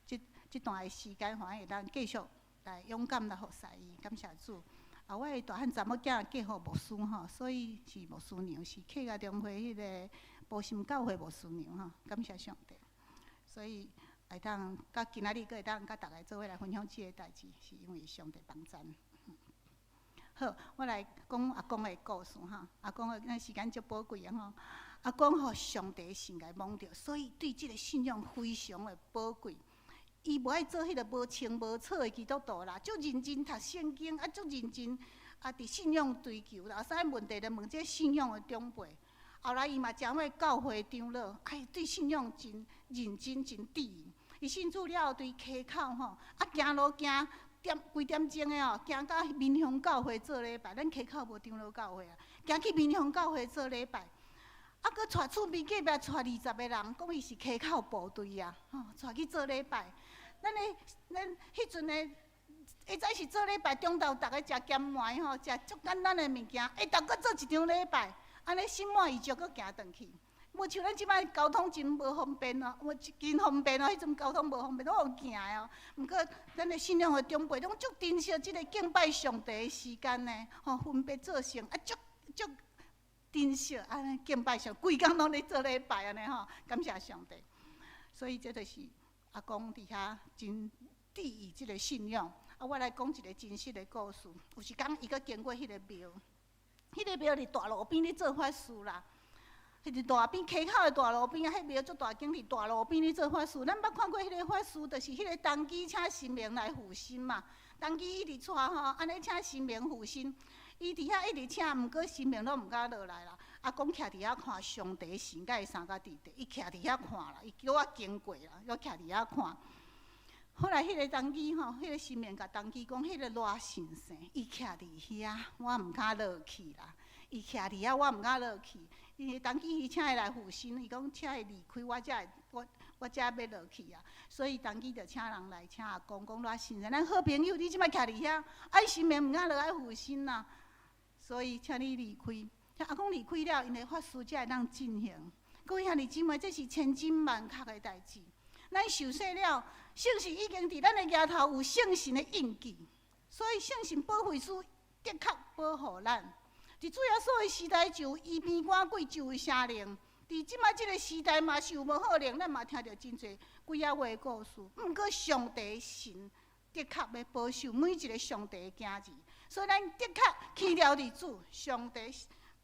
這這段的時間，予阮會當繼續來勇敢來服侍伊，感謝主。啊，我的大漢查某囝嫁予牧師吼，所以是牧師娘，是客家中會彼個埔心教會牧師娘吼，感謝上帝。所以會當到今仔日，閣會當佮大家做伙來分享這个代誌，是因為上帝幫贊。好，我來講阿公的故事吼。阿公的咱時間足寶貴的吼。阿公予上帝神共摸著，所以對這个信仰非常的寶貴。伊無愛做彼个無清無楚的基督徒啦，足認真讀聖經，啊，足認真啊，佇信仰追求啦。啥物問題就問這信仰的長輩。後來伊嘛成為教會長老，哎，對信仰真認真、真致意。伊信主了後，對溪口吼，啊，行路行點幾點鐘的哦，行到民雄教會做禮拜。咱溪口無長老教會啊，行去民雄教會做禮拜。啊，閣帶厝邊隔壁帶20個人，講伊是溪口部隊啊，吼，帶去做禮拜。咱的咱彼陣的，會知是做禮拜，中晝逐个食鹹糜吼，食足簡單的物件，下晝閣做一場禮拜，按呢心滿意足，閣行轉去。無像咱這擺交通真無方便哦，無真方便哦，彼陣交通無方便，攏用行的哦。毋過，咱的信仰的長輩攏足珍惜這个敬拜上帝的時間呢，吼，分別做聖啊，足足珍惜按呢敬拜上，規工攏咧做禮拜按呢吼，感謝上帝。所以這就是阿公佇遐真注意這个信仰。啊，我來講一個真實的故事。有一工，伊閣經過彼个廟，彼个廟佇大路邊咧做法事啦。彼佇大邊溪口的大路邊啊，彼廟足大間，佇大路邊咧做法事。咱捌看過彼个法事，就是彼个童乩請神明來附身嘛。童乩一直帶吼，按呢請神明附身，伊佇遐一直請，毋過神明攏毋敢落來啦。阿公徛佇遐看上帝神佮伊相佮佇地，伊徛佇遐看啦，伊拄仔經過啦，伊徛佇遐看。後來彼个童乩吼，彼个神明共童乩講，彼个賴先生，伊徛佇遐，我毋敢落去啦。伊徛佇遐，我毋敢落去。因為童乩伊請伊來附身，伊講請伊離開，我才會我我才欲落去啊。所以童乩就請人來請阿公講賴先生，咱好朋友，你這擺徛佇遐，啊神明毋敢落來附身啦。所以請你離開。阿公離開了，𪜶的法事才會當進行。各位兄弟姊妹，這是千真萬確的代誌。咱受洗了，聖神已經佇咱的額頭有聖神的印記，所以聖神保惠師的確保護咱。佇主耶穌的時代就有醫病趕鬼，就有邪靈。佇這擺這个時代嘛是有無好靈，咱嘛聽著真濟鬼仔話的故事。毋過上帝神的確欲保守每一个上帝的囝兒，所以咱的確倚牢佇主，上帝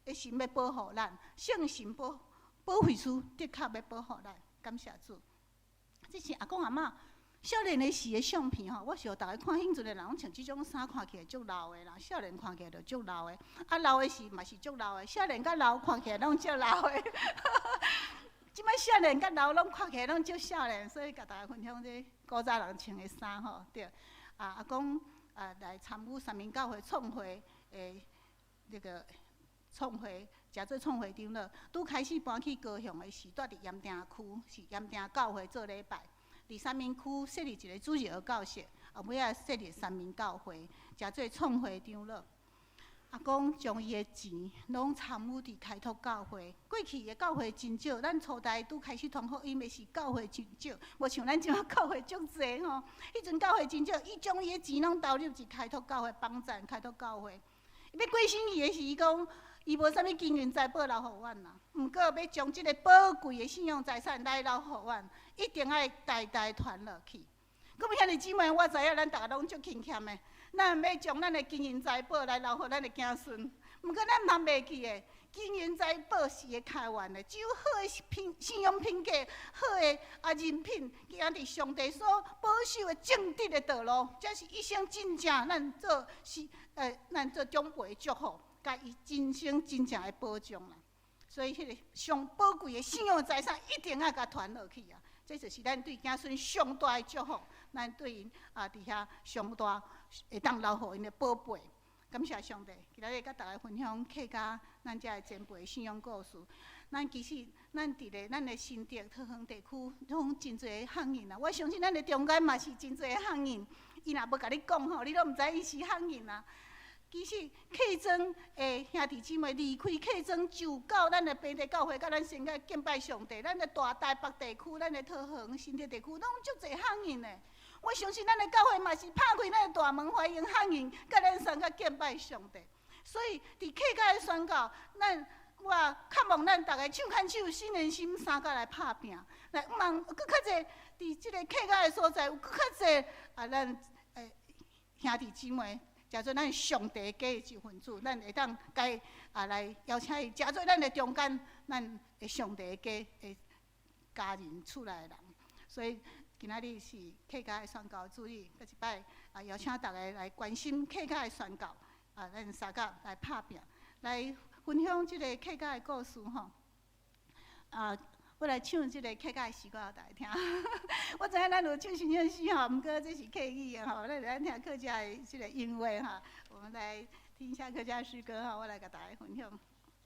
的神欲保護咱，聖神保保惠師的確欲保護咱，感謝主。這是阿公阿嬤少年的時的相片吼，我是予逐家看，彼陣的人攏穿這種衫，看起來足老的啦。少年看起來就足老的，啊老的時嘛是足老的，少年佮老看起來攏足老的。這擺少年佮老攏看起來攏足少年，所以共大家分享這古早人穿的衫吼，對。啊，阿公啊來參與三民教會創會的那個創會，誠做創會長老。拄開始搬去高雄的時，住佇鹽埕區，是鹽埕教會做禮拜。佇三民區設立一个主日學教室，後尾仔設立三民教會，誠做創會長老。阿公將伊的錢攏參與佇開拓教會。過去的教會真少，咱初代拄開始傳福音的時，教會真少，無像咱這馬教會足濟吼。彼陣教會真少，伊將伊的錢攏投入佇開拓教會，幫贊開拓教會。欲過身去的時，伊講伊無啥物金銀財寶留予阮啦，毋過欲將這个寶貴的信仰財產來留予阮，一定愛代代傳落去。各位兄弟姊妹，我知影咱逐个攏足勤儉的，咱欲將咱的金銀財寶來留予咱的子孫，毋過咱毋通袂記的，金銀財寶是會開完的，只有好的品信用品格、好的人品，行佇上帝所保守的正直的道路，這是一生真正咱做是咱做長輩的祝福，共伊人生真正的保障啦。所以，彼個上寶貴的信仰財產，一定愛共傳落去啊！這就是咱對子孫上大的祝福，咱對𪜶佇遐上大會當留予𪜶的寶貝。感謝上帝，今仔日佮大家分享客家咱遮的前輩的信仰故事。咱其實咱佇咧咱的新竹桃園地區，攏真濟漢人啊！我相信咱的中間嘛是真濟漢人，伊若無共你講吼，你攏毋知伊是漢人啊。其實客莊的兄弟姊妹離開客莊，就到咱的平地教會，佮咱先來敬拜上帝。咱的大台北地區，咱的桃園新竹地區，攏足濟漢人的。我相信咱的教會嘛是拍開咱的大門，歡迎漢人，佮咱相佮敬拜上帝。所以，佇客家的宣教，咱我渴望咱逐个手牽手、心連心，相佮來拍拚。來，望閣較濟佇這個客家的所在，有閣較濟咱兄弟姊妹，成做咱上帝家的一份子，咱會當共來邀請伊，成做咱的中間，咱的上帝家的家人厝內的人。所以今仔日是客家的宣教主日，閣一擺邀請大家來關心客家的宣教，咱相佮來拍拚，來分享這個客家的故事吼。我來唱這個客家的詩歌予大家聽。我知影咱有唱新約詩吼，毋過這是客語的吼，咱來聽客家的這個音樂哈。我們來聽一下客家詩歌哈，我來共大家分享。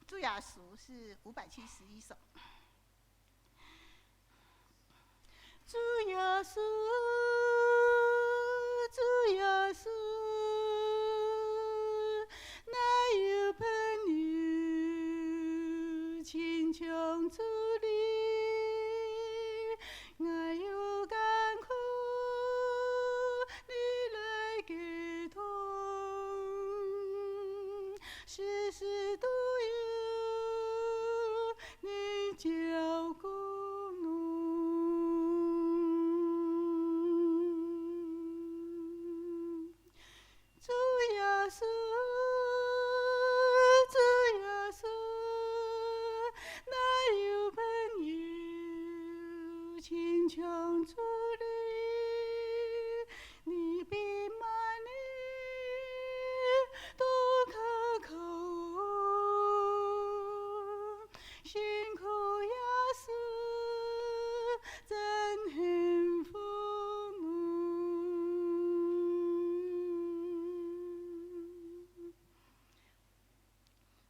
主耶穌是571首。主耶穌，主耶穌，哪有朋友親像主你？我有艱苦，你來解脫，時時都有你照顧我。主耶穌，主耶穌，哪有朋友親像主你？你比瑪尼都可靠，辛苦耶穌真幸福。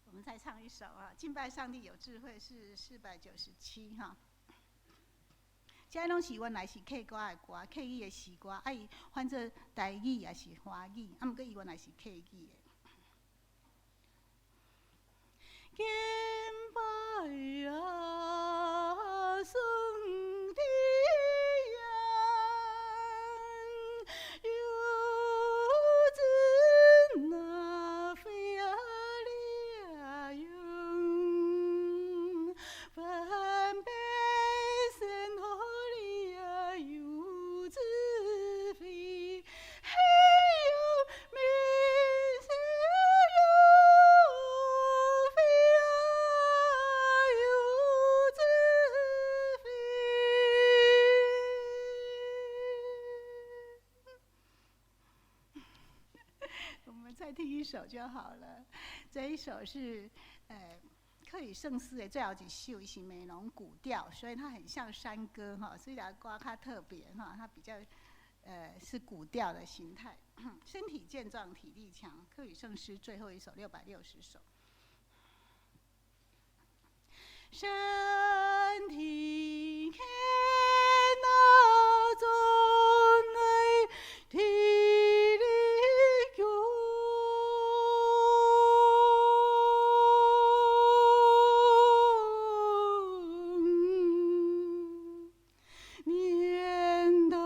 我們再唱一首啊，敬拜上帝有智慧是497哈。這攏是原來是客家的歌，客語的詩歌，伊翻做台語也是華語，毋過伊原來是客語的。敬拜啊，上帝啊，有智那非了用，分別神何里有智慧，嘿呦，明星有非有智慧。我們再聽一首就好了。這一首是客語聖詩的最後一首，伊是美濃古調，所以它很像山歌哈，所以它歌較特別哈，它比較是古調的形態。身體健壯，體力強。客語聖詩最後一首660首。身體健壯，體力強。年頭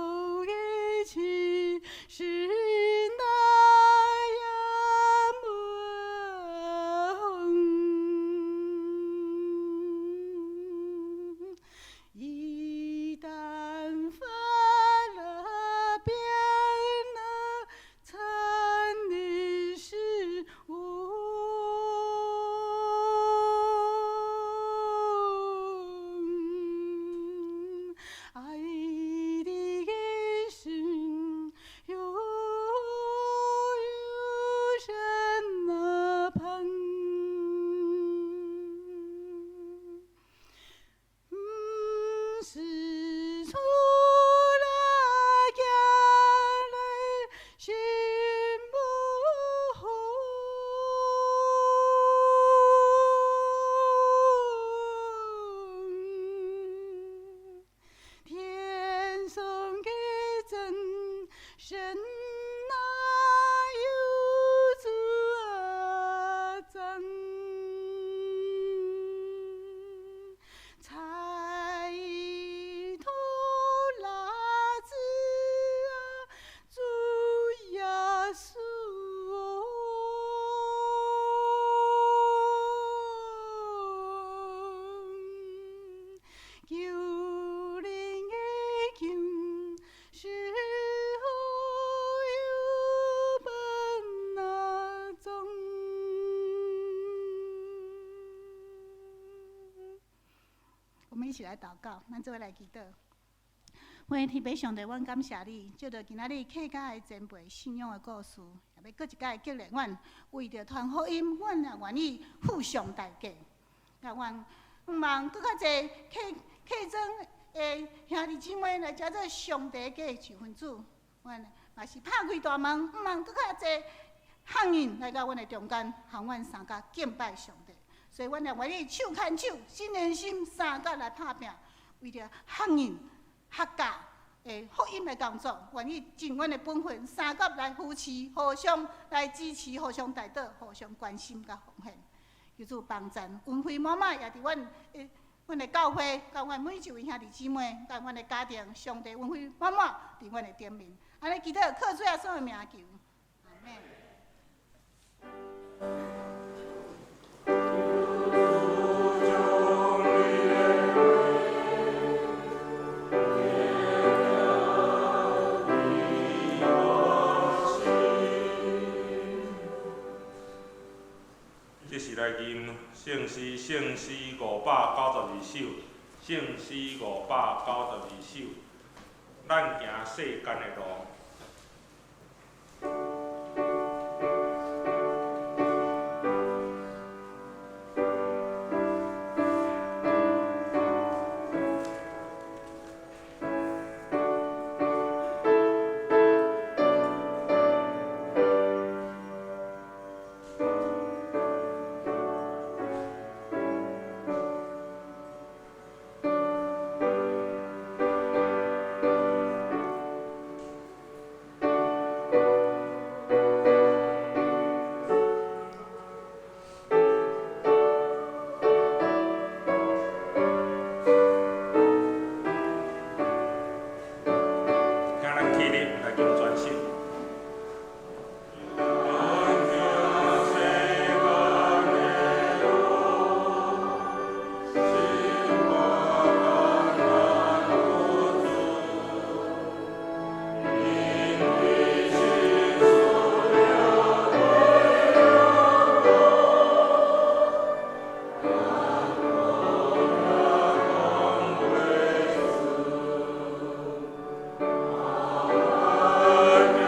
的70那也無風，伊神啊，有主啊赞，才托拉子啊，主耶穌求靈的救是好有本啊宗。我們一起來禱告，咱做伙來祈禱。歡迎天父上帝，阮感謝你，藉著今仔日客家的前輩信仰的故事，也欲閣一擺激勵阮，為著傳福音，阮也願意付上代價。啊，阮向望閣較濟客莊的兄弟姊妹來遮做上帝家的一份子，阮嘛是拍開大門，向望閣較濟客人來到阮的中間，和阮相共敬拜上帝。所以，阮也願意手牽手、心連心，相共來拍拚，為著客人、客家的福音的工作，願意盡阮的本分，相共來扶持，互相來支持，互相代禱，互相關心佮奉獻。求主幫贊，恩惠滿滿，也佇阮的教會，佮阮每一位兄弟姊妹，佮阮的家庭，上帝恩惠滿滿佇阮的頂面。按呢祈禱，靠主耶穌的名求，阿們。這是來吟聖詩，聖詩592首，聖詩592首，咱行世間的路。請咱起立來吟全首。 Amen.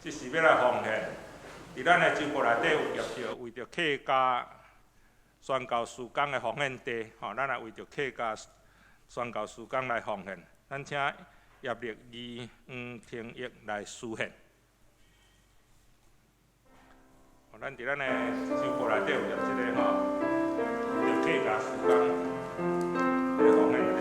這是欲來奉獻。佇咱的周報內底有頁著，為著客家宣教事工的奉獻地，吼，咱來為著客家宣教事工來奉獻。咱請葉立義、黃廷玉來司獻。咱佇咱的周報內底有頁這个吼，為著客家事工的奉獻地。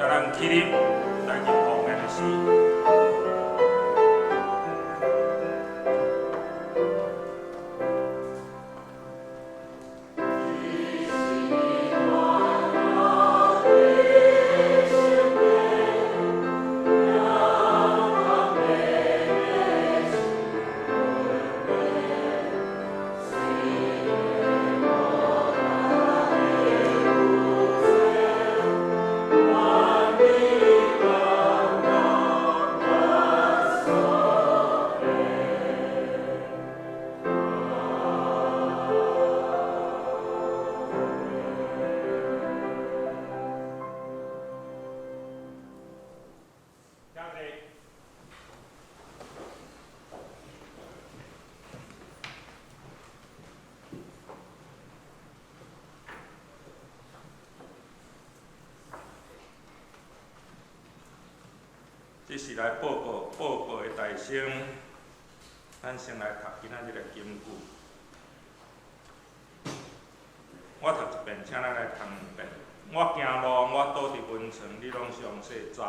咱起立來入奉獻的詩。這是來報告報告的大聲，咱先來讀今仔日的金句。我讀一遍，請咱來讀兩遍。我行路，我倒佇溫床，你攏詳細知；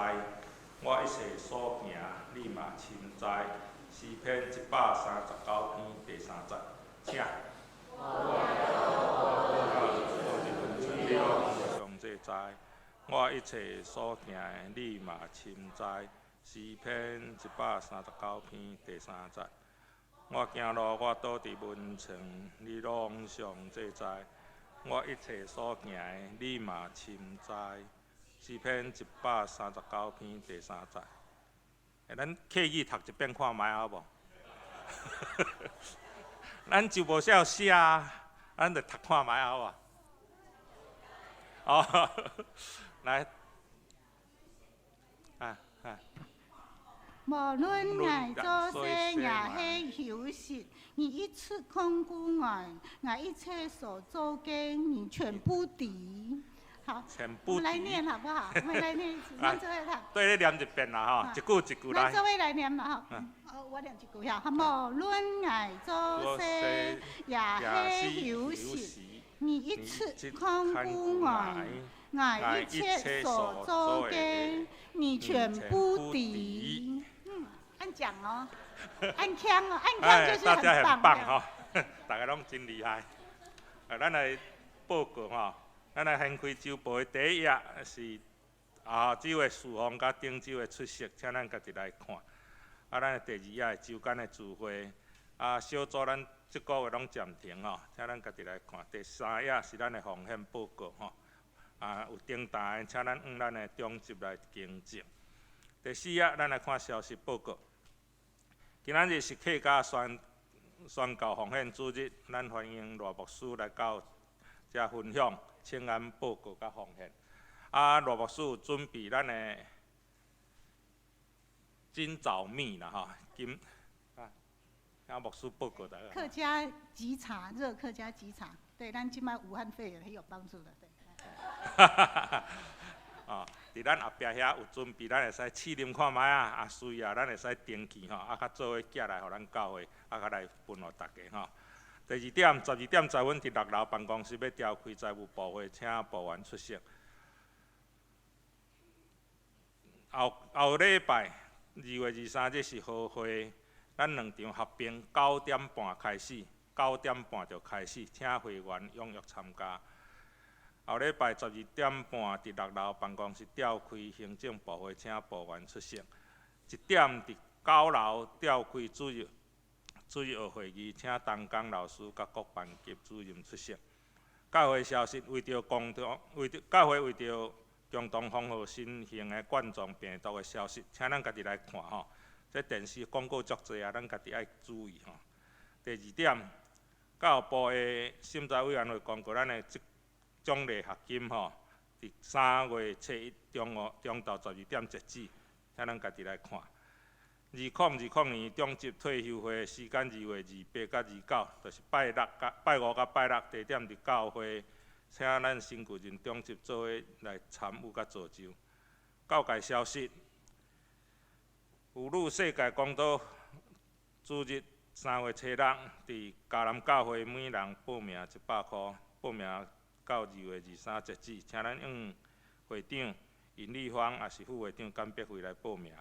我一切所行，你嘛深知。詩篇139篇第三節，請。我行路，我倒佇溫床，你攏詳細知；我一切所行的，你嘛深知。詩篇139篇第三節，我行路，我倒佇溫床，你攏詳細知；我一切所行的，你嘛深知。詩篇139篇第三節。咱刻意讀一遍看覓好無？咱就無曉寫，咱就讀看覓好無？哦，來，啊啊。無論𠊎做啥抑是休息，你一直看顧𠊎，𠊎一切所做的，你全部知。好，我們來念好不好？我們來念一次，咱做伙讀。對，你念一遍啦，吼，一句一句來。咱做伙來念啦，吼。我念一句哈。無論𠊎做啥抑是休息，你一直看顧𠊎，𠊎一切所做的，你全部知。按講哦，按腔哦，按腔就是很棒。大家很棒吼，大家攏真厲害。啊，咱來報告吼，咱來掀開週報的第一頁是下晝的事奉佮頂週的出席，請咱家己來看。啊，咱的第二頁是週間的聚會，啊，小組咱這個月攏暫停吼，請咱家己來看。第三頁是咱的奉獻報告吼，啊，有訂單的，請咱向咱的長執來更正。第四頁，咱來看消息報告。今仔日是客家宣宣教奉獻主日，咱歡迎賴牧師來到遮分享請安報告佮奉獻。啊，賴牧師有準備咱的金枣蜜啦吼，金啊，请牧师報告大家。客家桔茶，熱客家桔茶，對咱這擺武漢肺炎很有幫助的，對。哦，佇咱後壁遐有準備，咱會使試啉看覓啊，啊需要咱會使登記吼，啊較做伙寄來予咱教會，啊較來分予大家吼。第二點，12點10分佇六樓辦公室欲召開財務部會，請部員出席。後後禮拜2月23日是和會，咱兩場合併9點半開始，九點半就開始，請會員踴躍參加。後禮拜12點半佇六樓辦公室召開行政部會，請部員出席。1點佇九樓召開主日會議，請同工老師佮各班級主任出席。教會消息，為著共同，為著教會為著共同防護新型的冠狀病毒的消息，請咱家己來看吼。這電視廣告足濟啊，咱家己愛注意吼。第二點，教育部的審查委員會公告咱的這獎勵學金吼，佇3月初一中午中晝12點截止，請咱家己來看。2020年長執退休會時間2月28佮29，就是拜六佮拜五佮拜六，地點佇教會，請咱新舊任長執做伙來參與佮造就。教界消息，婦女世界講道主日3月初六，佇嘉南教會每人報名100箍，報名到2月23截止，請咱用會長尹麗芳，抑是副會長簡碧惠來報名。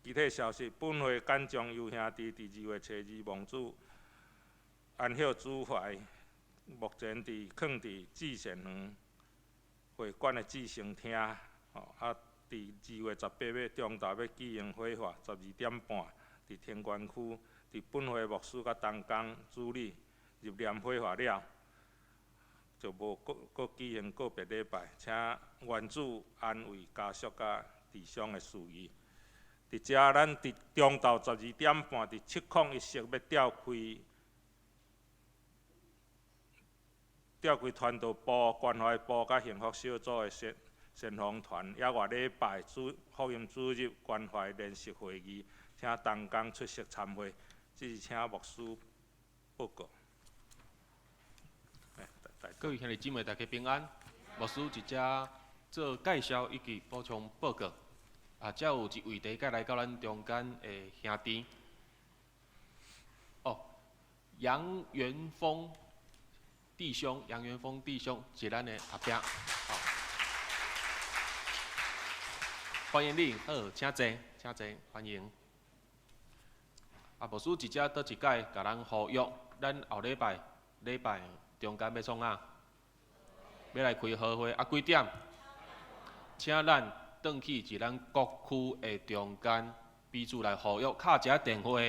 其他消息，本會簡章優兄弟佇2月初二望主安息主懷，目前佇囥佇至善園會館的至聖廳，吼啊，佇2月18欲中晝欲舉行火化，12點半佇天元區，佇本會牧師佮同工主禮入殮火化了，就無閣閣舉行告別禮拜，請願主安慰家屬佮治喪的事宜。佇遮，咱佇中晝12點半，佇701室欲召開傳道部、關懷部佮幸福小組的先鋒團，抑外禮拜主福音主日關懷聯席會議，請同工出席參會。這是請牧師報告。各位兄弟姊妹，大家平安。牧師佇遮做介紹以及補充報告。啊，遮有一位第一擺來到咱中間的兄弟。哦，楊元峰弟兄，楊元峰弟兄是咱的阿伯。哦，歡迎你，好，請坐，請坐，歡迎。啊，牧師佇遮倒一擺，共咱呼籲，咱後禮拜禮拜中間欲創啥？欲來開和會啊？幾點？請咱轉去佇咱各區的中間，彼此來呼籲，敲一下電話，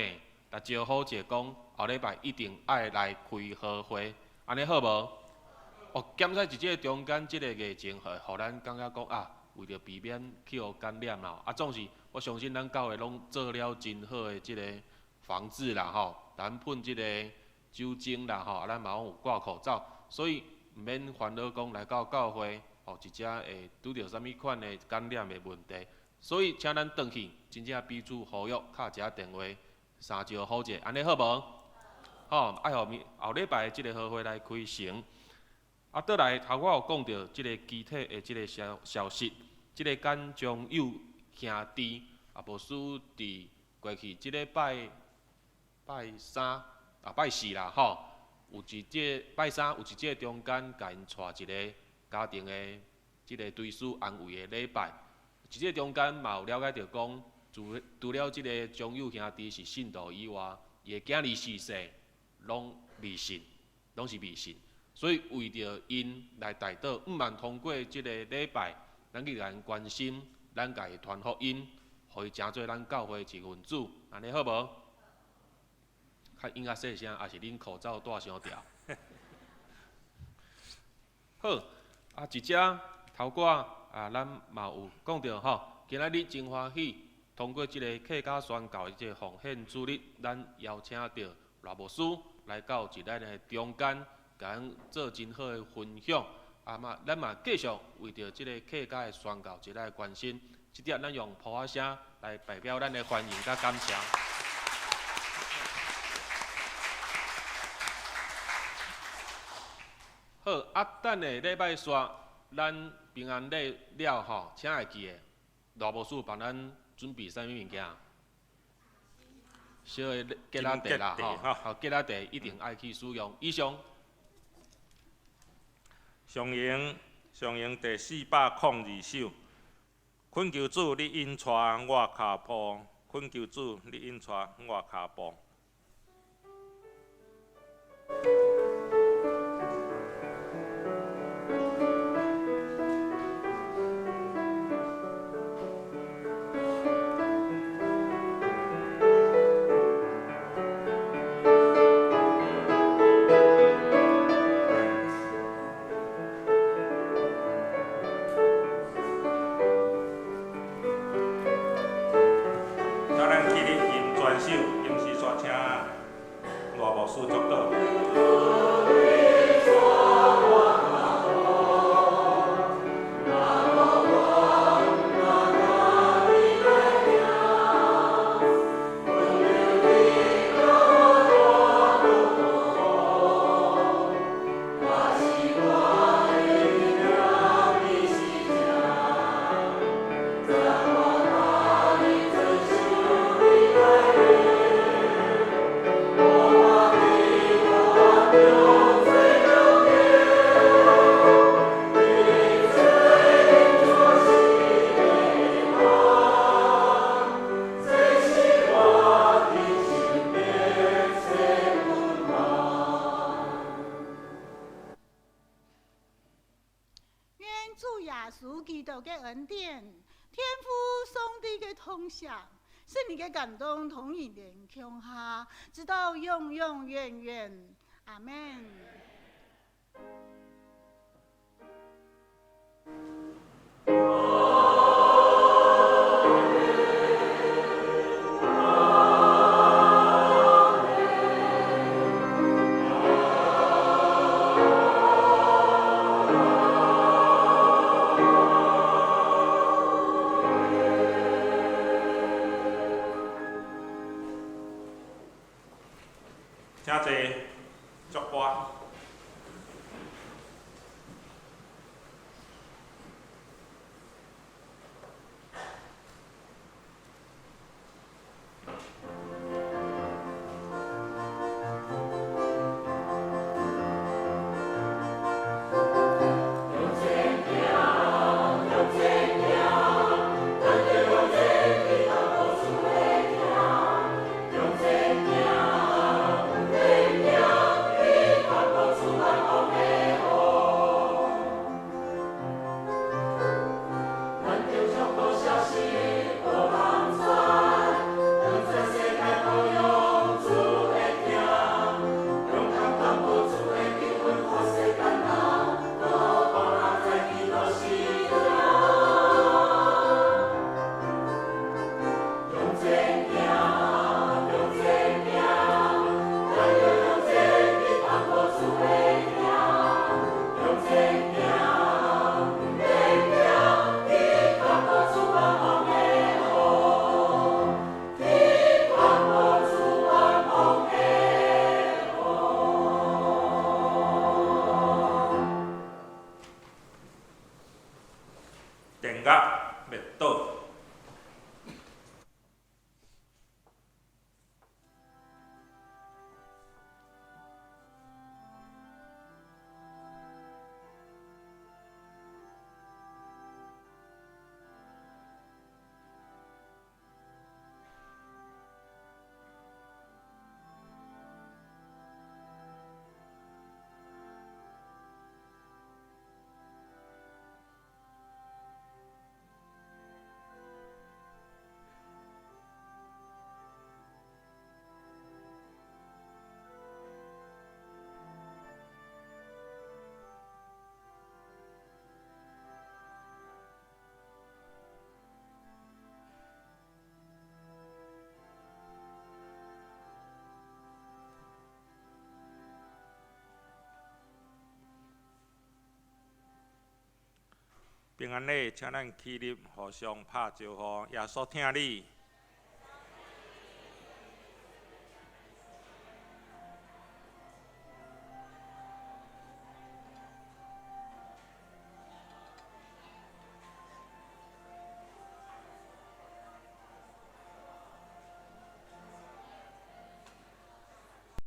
來招呼者講，後禮拜一定愛來開和會，按呢好無？哦，檢測佇這个中間，這个疫情會予咱感覺講啊，為著避免去予感染啦，啊，總是我相信咱教會攏做了真好的這個防治啦，吼，咱噴這个酒精啦，吼，啊，咱嘛攏有掛口罩，所以毋免煩惱講來到教會。哦，一遮會拄著啥物款的感染的問題，所以請咱轉去，真正彼此呼籲，敲一下電話，相招呼者，按呢好無？吼，愛予明後禮拜這个和會來開成。啊，倒來頭我有講著這个肢體的這个消息，這个簡章友兄弟啊，牧師佇過去這个拜拜三啊拜四啦，吼，有佇這個拜三有佇這个中間，共𪜶帶一个家庭的這个追思安慰的禮拜，佇這个中間嘛有了解著講，除了這个章友兄弟是信徒以外，伊的囝兒四世攏未信，攏是未信，所以為著𪜶來代禱，毋但通過這个禮拜，咱去共𪜶關心，咱共伊傳福音，予伊成做咱教會一份子，按呢好無？較應較細聲，抑是恁口罩戴傷牢？好。啊，佇遮頭拄啊，咱嘛有講著吼，今仔日真歡喜，通過這个客家宣教的這个奉獻主日，咱邀請著賴牧師來到佇咱的中間，共咱做真好的分享。啊嘛，咱嘛繼續為著這个客家的宣教，一來關心。這點咱用噗仔聲來。來代表咱的歡迎佮感謝。好，啊，等下禮拜煞，咱平安禮了吼，請會記得賴牧師幫咱準備啥物物件？小的結仔茶啦吼，好，結仔茶一定愛去使用。以上。上榮上榮第402首，懇求主你引帶我跤步，懇求主你引帶我跤步。感動同意連強下，直到永永遠遠。阿門。請坐，祝歌。電壓滅倒。平安禮，請咱起立，互相拍招呼。耶穌疼你。